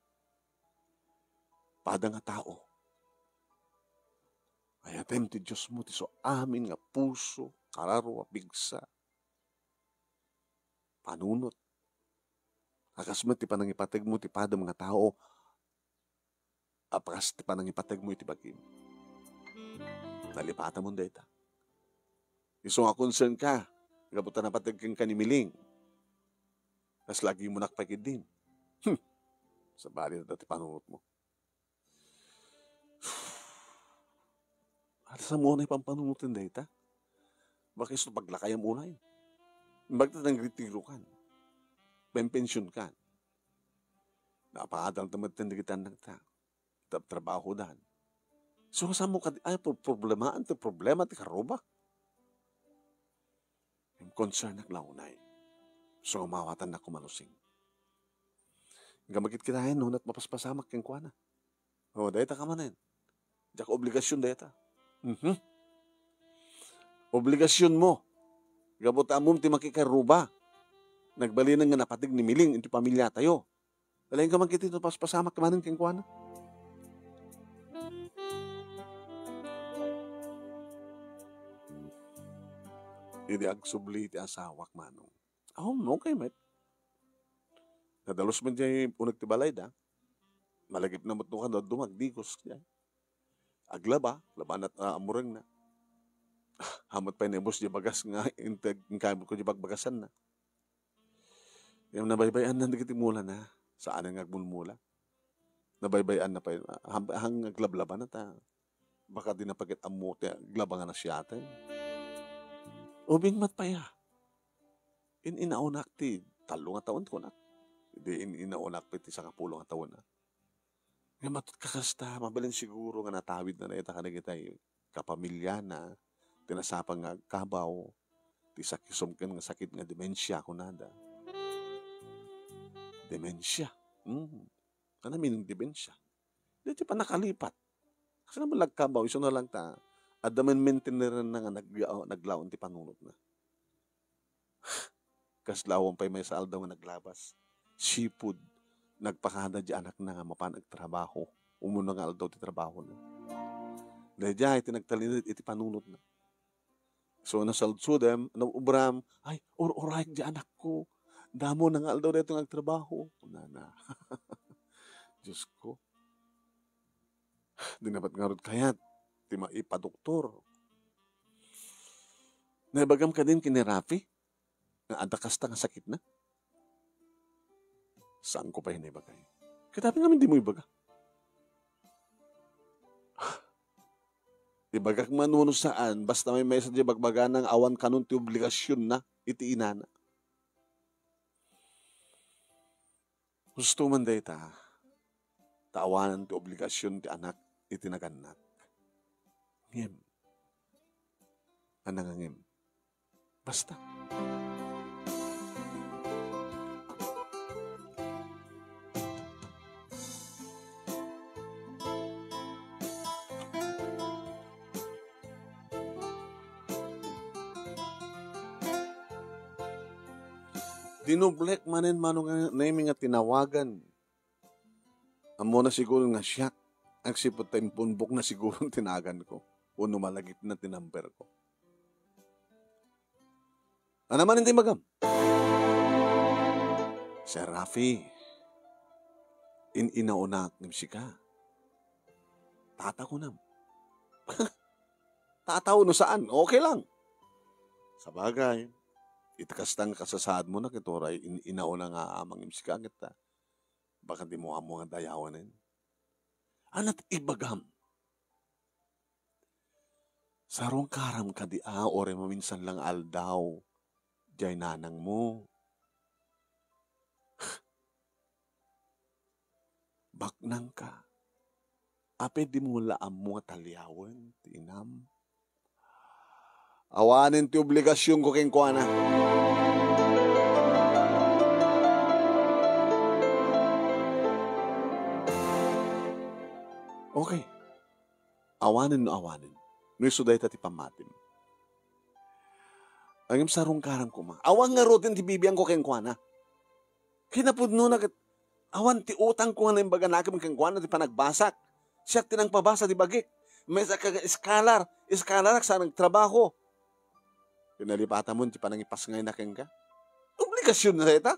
Pada nga tao. Ayatem ti Diosmo ti su amin nga puso, kararua, pigsa, panunot. A kas met ti panangipategmo ti padam nga tao, a kas ti panangipategmo iti bagim. Nalipatamon dayta. Isu nga concern ka, gapu ta napateg kenka ni Miling. Kasla agimonak pay ketdin. Hmm. Sabali na ti panunotmo. Ata sa mo na ipampanunot dayta? Baka isu paglakayam unay. Bagta nagretiro kan. Pempension kan. Napaadal ta met dagiti annakta. Trab-, trabaho dan. So, sa mo kad-, ay, pro-, problema, anto problema ti karuba? Concern nak launay. So, mawatannak kumanusing. Gamagit kitaen, no, nat mapaspasamak kenkuana. O, dayta ka manen. Diak obligasyon dayta. Mhm. Obligasyon mo. Gapu ta ammom ti makikaruba. Nagbalinen nga napateg ni Miling iti pamiliatayo. Laeng ka man kiti no paspasamak manen kenkuana. Idi agsubli ti asawak, Manong. Oh, okay, met. Nadalus man diay uneg ti balay da. Malagip na met no kano dumagdigos diay. Aglaba, labanat, ah, amureng na. Hamat pay naibus di bagas nga integ, ingkabit ko di bagbagasan na. Ngem nabaybay-an na dagiti mula na. Saan nga agmulmula? Nabaybay-an na pay, ah, ham-, hang aglablaba na ta. Baka di na pagit ammo ti aglaba nga nasiaten. Ubing met pay, ah. In-inaonak ti tallo nga taon, kunak. Di in-inaonak pay ti sangapulo nga taon, ah. Nga matut kakasta, mabalin siguro nga natawid na dayta kadagitay kapamiliana, ti nasapa nga agkabaw, ti sakisumken nga sakit nga demensia, kunada. Demensia. Hmm. Ano meaning demensia? Di ti panakalipat. Kasi naman lagkabaw, isu na lang ta, adda man maintenance na nga nag-, naglaon ti panunot na. Kasla awan pay maysa aldaw nga naglabas. Sipud, nagpakada di anakna nga mapan agtrabaho. Umuna nga aldaw ti trabahona. Daydiay ti nagtalinaed iti panunotna. So, nasaldsodem, naubram, "Ay, ur-urayek di anakko. Damo na nga aldaw daytoy nga agtrabaho." Nana. Diyos ko. Di na met ngarud kayat ti maipadoktor. Naibagam kadin ken ni Rafi nga adda kasta nga sakitna? Saanko pay naibagay. Ket apay ngamin dimo ibaga? Ibagak man wenno saan, basta maymaysa ti bagbagana nga awan kanon ti obligasionna iti inana. Husto man dayta, ta awanen ti obligasion ti anak iti nagannak. Ngem, ania nga ngem? Basta. Dinoblek manen Manong Nemi nga tinawagan. Ammona siguro nga siak, agsipud ta impunbok na siguro ti naganko, wenno malagipna ti number ko. Ania manen ti ibagam? Sir Rafi, in-inaonak ngem sika. Tata kunam. Tata wenno saan, okay lang. Sabagay, iti kasta nga kasasaadmo na ket uray in-, inaona nga amang imsika ket, ah, baka dimo ammo nga dayawanen. Ania ti ibagam? Sarungkaram kadi a uray maminsan lang aldaw, diay nanangmo. Baknangka. Apay dimo la ammo nga taliawen ti inam? Awanen ti obligasionko kenkuana. Okay. Awanen no awanen. No isu dayta ti pammatim. Ngem sarungkaram koma. Awan ngaruden ti bibiangko kenkuana. Kinapudnona ket awan ti utangko nga naimbaganakem kenkuana ti panagbasak. Siak ti nangpabasa ti bagik. Maysa ka nga iskalar, iskalarak sa nagtrabaho. Pinalipatamon ti panangipasngayna kenka. Obligasion na dayta.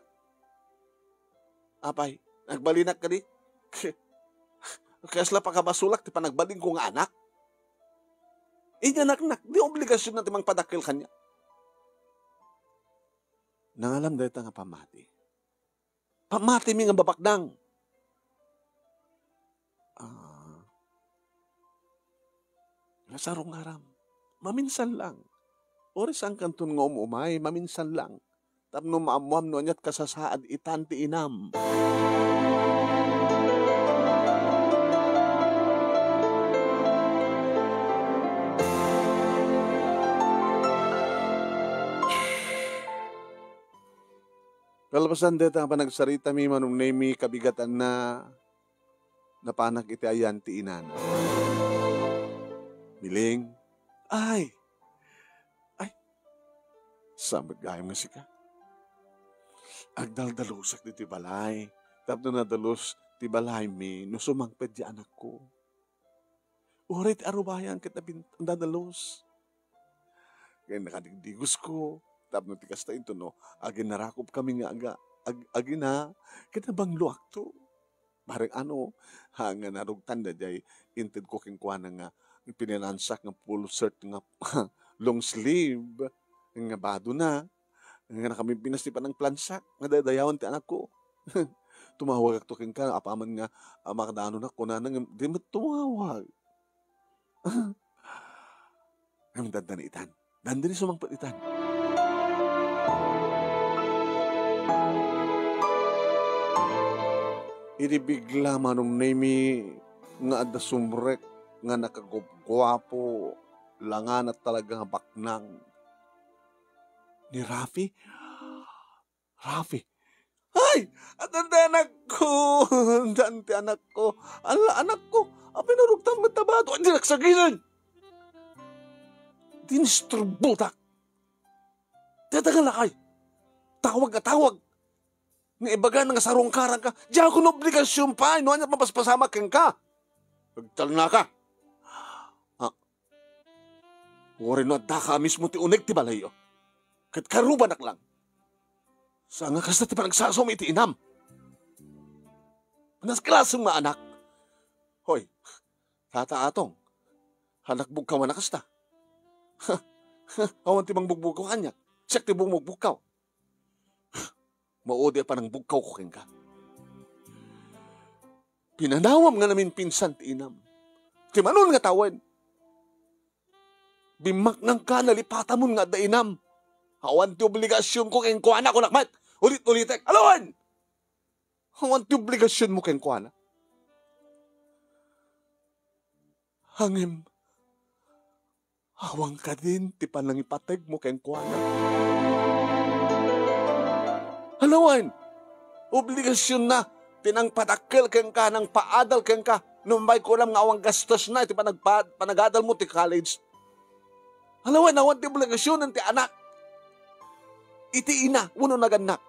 Apay, nagbalinak kadi? Kasla pakabasolak ti panagbalinko nga anak? Idi anaknak, di obligasyonna ti mangpadakkel kaniak. Nangalam dayta nga pammati. Pammatimi nga babaknang. Ah, nasarong aram. Maminsan lang. Uray saankanton nga um-umay, maminsan lang. Tapno maammoam no aniat kasasaad itan ti inam. Kalpasan dayta nga panagsaritami, Manong Nemy, kabigatanna, napanak iti ayan ti inana. Miling, ay, ay, saan met gayam nga sika? Agdaldalusak ditoy balay, tapno nadalus ti balaymi no sumangpet ti anakko. Uray ti arubayan ket nabin-, nadalus. Ket nakadigdigosko, tapno ti kasta intono, aginarakopkami nga aga-, ag-, agina, ket nabangloakto. Bareng ano, ha, nga narugtan daydiay intedko kenkuana nga pinanansak nga full shirt nga long sleeve, nga badona, nga nakapimpinas ti panangplansak, nga daydayawen ti anakko. Tumawagakto kenka, apaman nga, ah, makadanon ak, kunana nga, di met tumawag. Ngem dandani itan. Dandani sumangpet itan. Idi bigla, Manong Nemy, nga adda sumrek nga nakagupguapo, langanat talaga nga baknang. Ni Rafi? Rafi. Ay! Addan ti anakko! Addan ti anakko! Ala, anakko! Apay narugtam met ta bado? Ay, di nagsaginen! Dinisturbotak! Dayta nga lakay! Tawag nga tawag! Nga ibaga nga sarungkaranka, diakon obligasion pay no ania ti mapaspasamak kenka! Agtalnaka! Ah, Uray no addaka a mismo ti uneg ti balayyo, ket karubanak lang. Saan nga kasta ti panagsasawem iti inam? Nasklasen nga anak. Hoy, Tata Atong, anak bugkawan a kasta. Awan ti mangbugbukaw kaniak. Siak ti bumugbugkaw. Maudi a panangbugkawko kenka. Pinanawam nga naminpinsan ti inam. Ti manon nga tawen. Bimmaknangka, nalipatamon nga adda inam. Awan ti obligasionko kenkuana, kunak met. Ulit-ulitek. Alawan! Awan ti obligasionmo kenkuana. Ngem, awan kadin ti panangipategmo kenkuana. Alawan, obligasionna ti nangpadakkel kenka, nangpaadal kenka, numbay kunam nga awan gastosna iti panagpa-, panagadalmo ti college. Alawan, awan ti obligasionen ti anak iti ina wenno nagannak.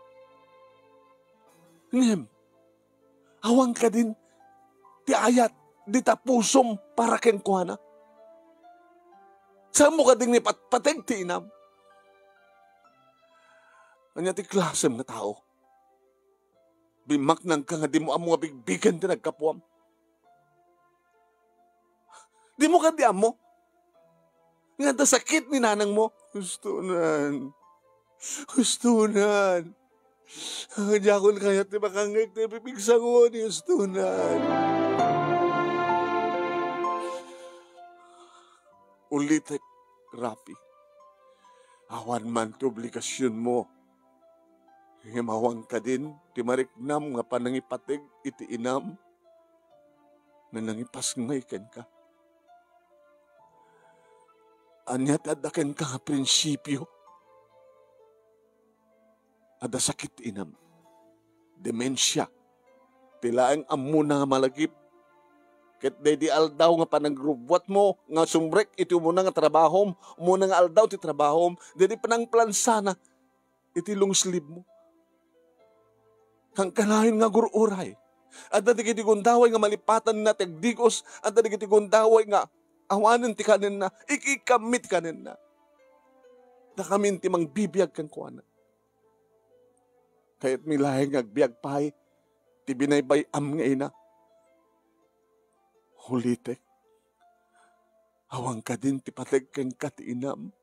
Ngem, awan kadin ti ayat dita pusom para kenkuana? Saanmo kadin nga ipatpateg ti inam? Ania ti klasem nga tao? Bimmaknangka nga dimo ammo nga bigbigen ti naggapuam. Dimo kadi ammo nga adda sakit ni nanangmo? Hustonan. Hustonan. Diakon kayat ti makangngeg ti pipigsango ni hustonan. Ulitek, Rafi. Awan man ti obligasionmo. Ngem awan kadin ti mariknam nga panangipateg iti inam nga nangipasngay kenka. Ania ti adda kenka nga prinsipio? Adda sakit ti inam. Demensia. Ti laeng ammona nga malagip. Ket daydi aldaw nga panagrubbuatmo nga sumrek iti umuna nga trabahom, umuna nga aldaw ti trabahom, daydi panangplansana iti long sleeve mo. Kankanayon nga agur-uray. Adda dagiti gundaway nga malipatanna ti agdigos, adda dagiti gundaway nga awanen ti kanenna, ikikkammi ti kanenna. Dakamin ti mangbibiag kenkuana. Kayatmi laeng nga agbiag pay ti binaybay-am nga ina. Ulitek, Awan kadin ti pateg kenka ti inam.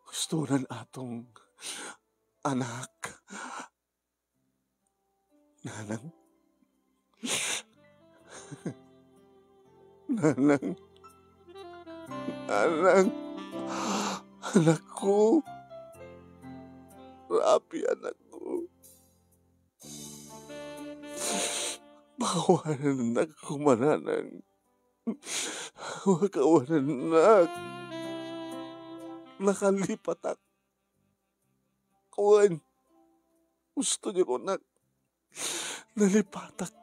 Husto nan, Atong, anak. Nanang. Nanang. Nanang. Anakko. Rapi, anakko. Pakawanennak koma, Nanang. Pakawanennak. Nakalipatak. Wen, husto ti kunak. Nalipatak.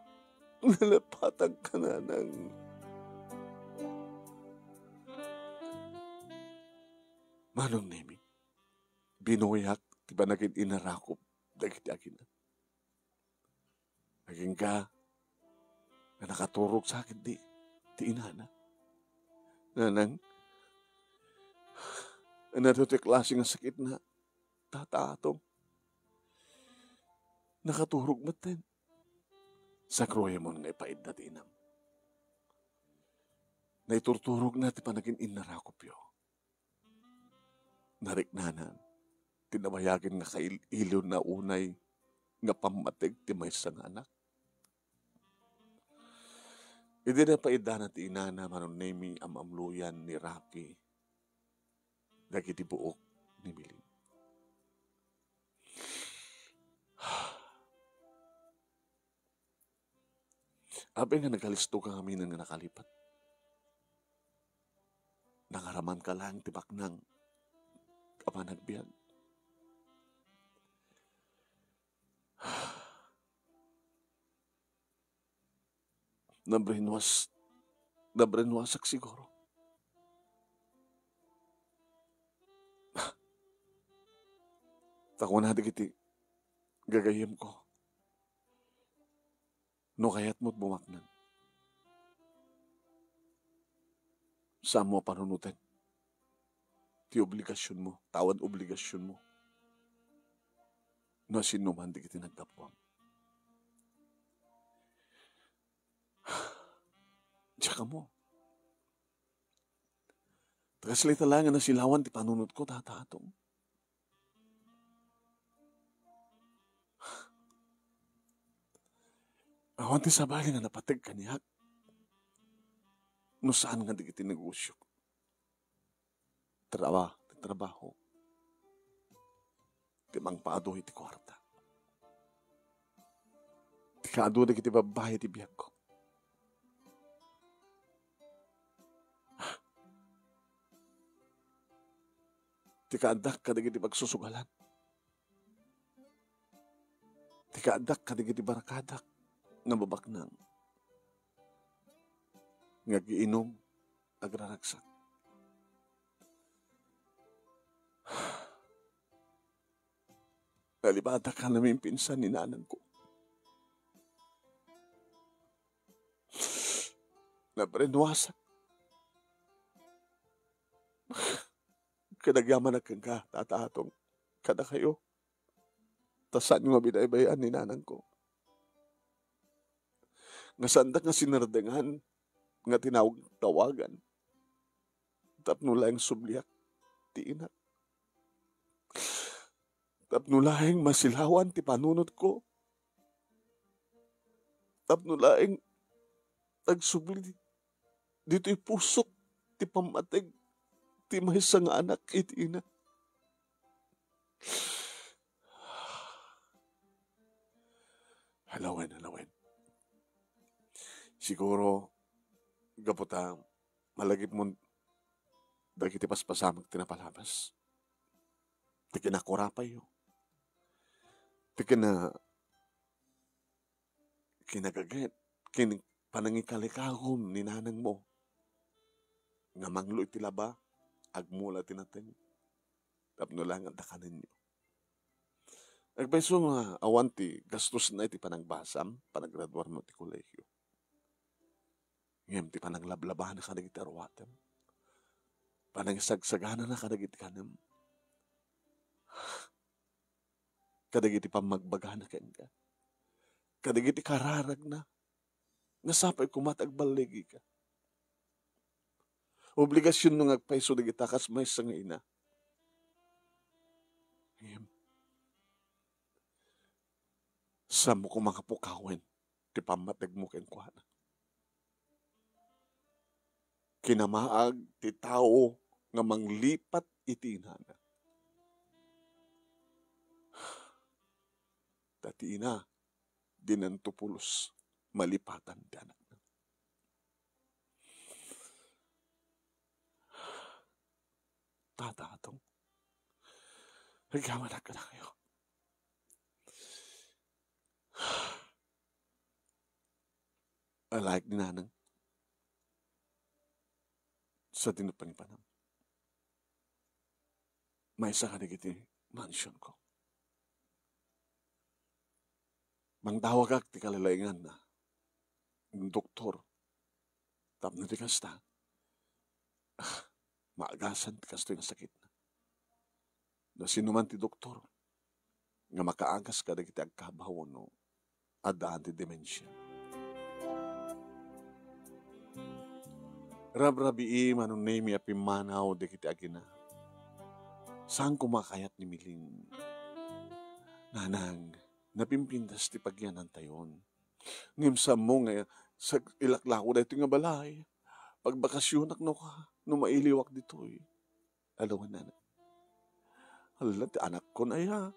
Nalipatak ka, Nanang. Manong Nemi, binuyak ti panagin-inarakop dagiti agina. Agingga nga nakaturog sa ketdi ti inana. Nanang, ania ti klase nga sakitna, Tata Atong? Nakaturog metten. Sagruyamon nga ipaidda ti inam. Naiturturogna ti panagin-innarakopyo. Nariknanan ti nabayagen nga kail-iliwna unay nga pammateg ti maysa nga anak. Idi napaiddana ti inana, Manong Nemi, am-amloyan ni Rafi dagiti buok ni Miling. Apay nga nagkalisto ka ngamin nga nakalipat? Nangaraman ka laeng ti baknang a panagbiag. Nabrenwas-, nabrenwasak siguro. Ta kuna dagiti gagayyemko, no kayatmo bumaknang, saanmo a panunoten ti obligasionmo, ta awan obligasionmo no siasinoman dagiti naggapuam. Diak ammo. Ta kasla ita laeng a nasilawan ti panunotko, Tata Atong. Awan ti sabali nga napateg kaniak no saan nga dagiti negosiok. Traba-, ti trabaho. Ti mangpaadu iti kuarta. Ti kaadu dagiti babbai ti biagko. Ti kaaddak kadagiti pagsusugalan. Ti kaaddak kadagiti barkadak nga mabaknang. Nga agiinum, agraragsak. Nalipatak a namimpinsan ni nanangko. Nabrenwasak. Ket agyamanak kenka, Tata Atong, kadakayo. Ta saanyo nga binaybay-an ni nanangko. Nga saandak nga sinardengan nga tinawag-tawagan tapno laeng subliak ti inak. Tapno laeng masilawan ti panunotko. Tapno laeng agsubli ditoy pusok ti pammateg ti maysa nga anak iti ina. Alawen, alawen. Siguro, gapu ta malagipmon dagiti paspasamak ti napalabas. Ti kinakurapayyo. Ti kina-, kinagaget, kin-, panangikalikagom ni nanangmo. Nga manglo iti laba, agmula ti nateng. Tapno laeng adda kanenyo. Agpayso nga awan ti gastosna iti panagbasam, panagraduarmo ti kolehio. Ngem ti pananglablabana kadagiti aruatem, panangisagsaganana kadagiti kanem, kadagiti pammagbagana kenka, kadagiti kararagna, nga sapay koma ti agballigika. Obligasionno nga agpayso dagita kas maysa nga ina. Ngem, saanmo koma nga pukawen ti pammategmo kenkuana. Kinamaag ti tao nga manglipat iti inana. Ta ti ina, dinanto pulos malipatan ti anakna. Tata, Atong, agyamanak kadakayo. Alaek ni Nanang. Sadino pangipanam? Maysa kadagiti mansionko. Mangdawagak ti kalalainganna. Doktor. Tapno ti kasta, ah, maagasan ti kastoy nga sakitna. No sinoman ti doktor nga makaagas kadagiti agkabaw no addaan ti dementia. Rabrabii, Manong Nemi, a pimmanaw dagiti agina. Saan koma a kayat ni Miling. Nanang, napimpintas ti pagyanantayon. Ngem saanmo nga sa ilaklako daytoy nga balay? Pagbakasionak no ka, no mailiwak ditoy. Alawen, Nanang. Hala, ti anakkon aya.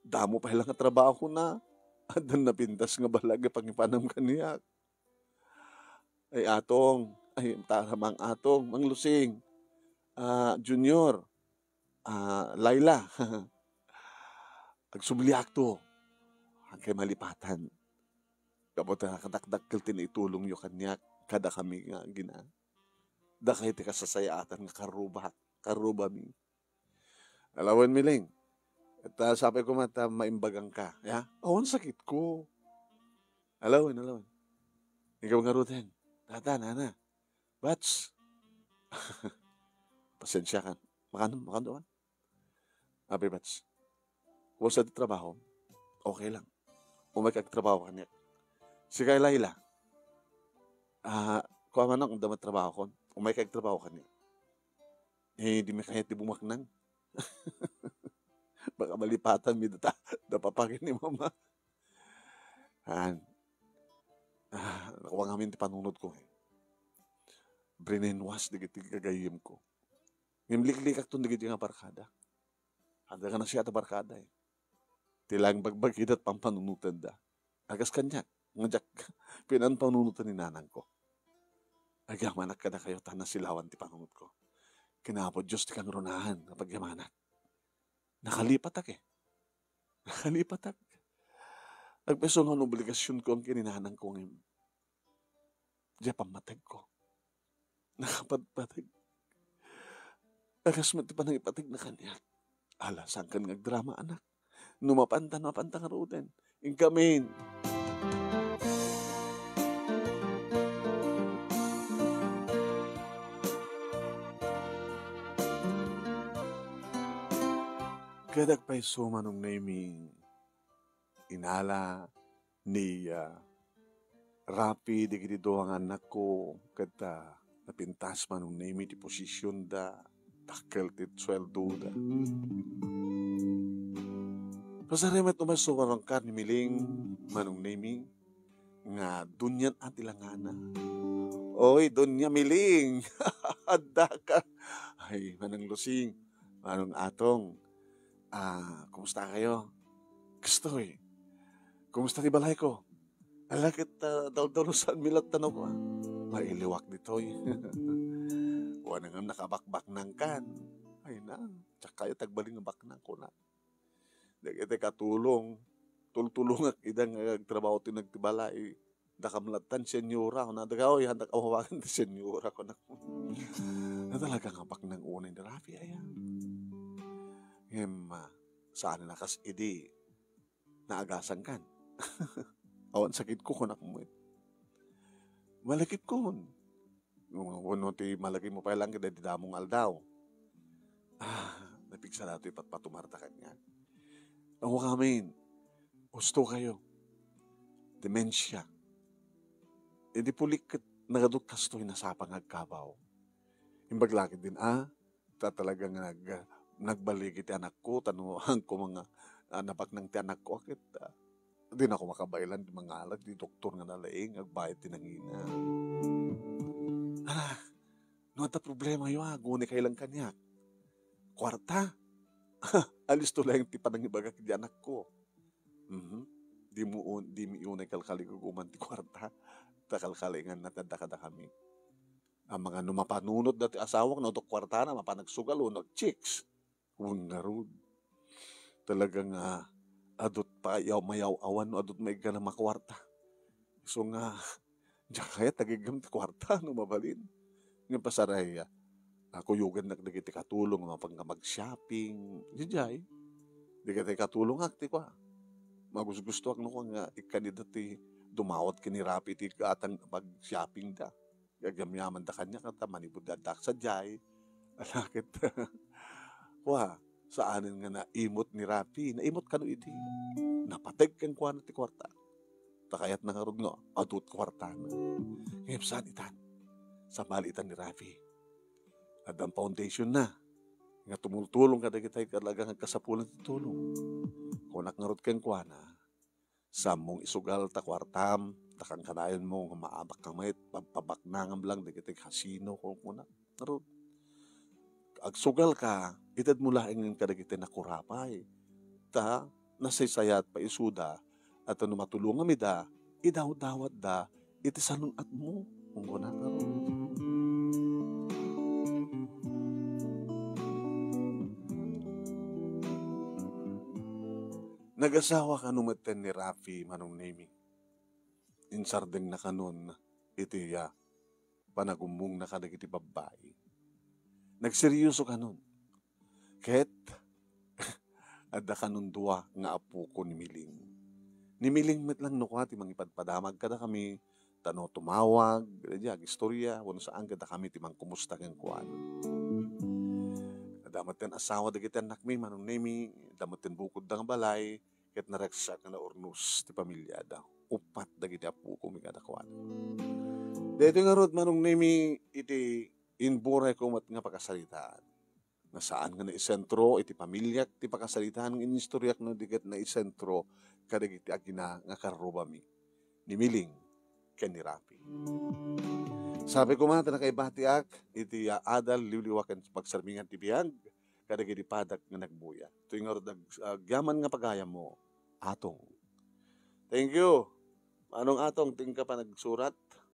Damo pay la nga trabahona. Addan napintas nga balag nga pangipanam kaniak. Ay, Atong. Ay, tara, Mang Atong, Mang Lusing. Ah, Junior. Ah, Laila. Agsubliakto. Agkay malipatan. Gapu ta kadakdakkel ti naitulongyo kaniak, kadakami nga agina. Dakay ti kasasayaatan nga karrubak, karrubami. Alawen, Miling. Et, ah, sapay koma ta maimbagangka, ya? Awan sakitko. Alawen, alawen. Ikaw ngaruden. Tata, nana. Bats. Pasensiakan. Makan, makan doon. Abi, Bats. Kumusta ti trabaho? Okay lang. Umayka agtrabaho kaniak. Sika, Laila. Ah, kua manok, adda met trabahokon. Umayka agtrabaho kaniak. Eh, dimi kayat ti bumaknang. Baka malipatanmi data, da papa ken ni mama. Han. Ah, nakuha ngamin ti panunotko, eh. Brainwash dagiti gagayyemko. Ngem liklikakton dagiti nga barkada. Adda nga nasia ti barkada, eh. Ti laeng bagbagida ti pampanunotanda. Agas kaniak, nga diak pinanpanunotan ni nanangko. Agyamanak kadakayo ta nasilawan ti panunotko. Ken Apo Dios ti kangrunaan nga pagyamanak. Nakalipatak, eh. Nakalipatak. Agpayso nga obligasionko ken ni nanangko ngem diay pammategko. Nakapadpateg. Agas met ti panangipategna kaniak. Ala, saankan nga agdrama, anak. No mapanta, mapanta ngaruden. Inkamin. Ket agpayso, Manong Nemi, inala ni, ah, Rafi dagiti dua nga annakko, ket, ah, napintas, Manong Nemi, ti posisionda, dakkel ti sueldoda. Pasarem met umay sumarangkar ni Miling, Manong Nemi, nga dunian a ti langana. Oy, Dunya Miling! Addaka! Ay, Manang Lusing, Manong Atong, ah, kumusta kayo? Kastoy, kumusta ti balayko? Ala ket, ah, daldalusanmi latta no kua. Mailiwak ditoy. Kua na ngem nakabakbaknangkan. Ay na, diak kayat agbalin nga baknang kuna. Dagiti katulong, tultulongak ida nga agtrabaho ti nagtibalay. Dakam lattan senyora, kuna, "Dagaw, yan, dakam awagan ti senyora," kuna. Na talaga nga baknang unay ni Rafi, aya. Ngem, ah, saan a kas idi naagasankan. Awan sakitko, kunak met. Malakipkon. Wenno ti malagipmo pay laeng ket daydi damo nga aldaw. Ah, napigsa daytoy patpatumarda kaniak. Awan amin. Husto kayo. Dementia. Idi pulik ket nagadut kastoy nasapa nga agkabaw. Imbag la ketdin, a, ta talaga nga nag-, nagbaligi ti anakko, ta no, angko nga, a, nabaknang ti anakko, a, ket, a, dinako makabaelan ti mangalat, ti doktor nga nalaing, agbayad ti nangina. A, no adda problemayo, a, aguni kay lang kaniak. Kuarta? Alisto laeng ti panangibagak iti anakko. Mhm. Dimo un-, dimi unay kalkaliguguman ti kuarta. Ta kalkalinganna ti adda kadakami. Amangan no mapanunot dati asawak, no adda kuartana, mapan agsugal, wenno agchicks. Wen ngarud. Talaga nga, adut pa yaw-, mayaw-awan no adut maigana makuarta. Isu nga, diak kayat agiggam ti kuarta no mabalin. Ngem pasaray, a, kuyogannak dagiti katulong a mapan nga mag-shopping. Diay. Dagiti katulongak ti kua. Magusgustoak no kua nga ikkanida ti dumawat ken ni Rafi ti gatang pag-shopping da. Agyamyamanda kaniak ta manipud addak sadiay. Ala ket, kua, saanen nga naimot ni Rafi. Naimot kano idi? Napateg kenkuana ti kuarta. Ta kayatna ngarud nga adut kuartana. Ngem saan itan? Sabali itan ni Rafi. Addan foundationna nga tumultulong kadagitay talaga nga agkasapulan ti tulong. Kunak ngarud kenkuana, "Saanmo nga isugal ta kuartam, ta kankanayonmo nga maabak ka met, pagpabaknangam lang dagiti kasino," kunak ngarud. "Agsugal ka, itedmo laengen kadagiti nakurapay, ta nasaysayat pay isuda, a ta no matulongam ida, idawdawatda iti salun-atmo," kunak ngarud. Nagasawa kano metten ni Rafi, Manong Nemi. Insardengna kanon iti, ah, panagummongna kadagiti babbai. Nagseryoso kanon. Ket adda kanon dua nga apoko ni Miling. Ni Miling met lang no kua ti mangipadpadamag kadakami, ta no tumawag, daydi agistorya, wenno saan, kadakami ti mangkumusta kenkuana. Adda metten asawa dagiti annakmi, Manong Nemi, adda metten bukodda nga balay, ket naragsak nga naurnos ti pamiliada. Uppat dagiti appokomi kadakuada. Daytoy ngarud, Manong Nemi, iti imburayko met nga pakasaritaan. Nga saan nga naisentro iti pamiliak ti pakasaritaan nga inistoriak no di ket naisentro kadagiti agina nga karrubami, ni Miling ken ni Rafi. Sapay koma ta nakaibatiak iti, ah, adal, liwliwa ken pagsarmingan ti biag kadagiti padak nga nagbuya. Toy ngarud ag-, agyaman nga pagayammo, Atong. Thank you. Manong Atong, ti inka panagsurat,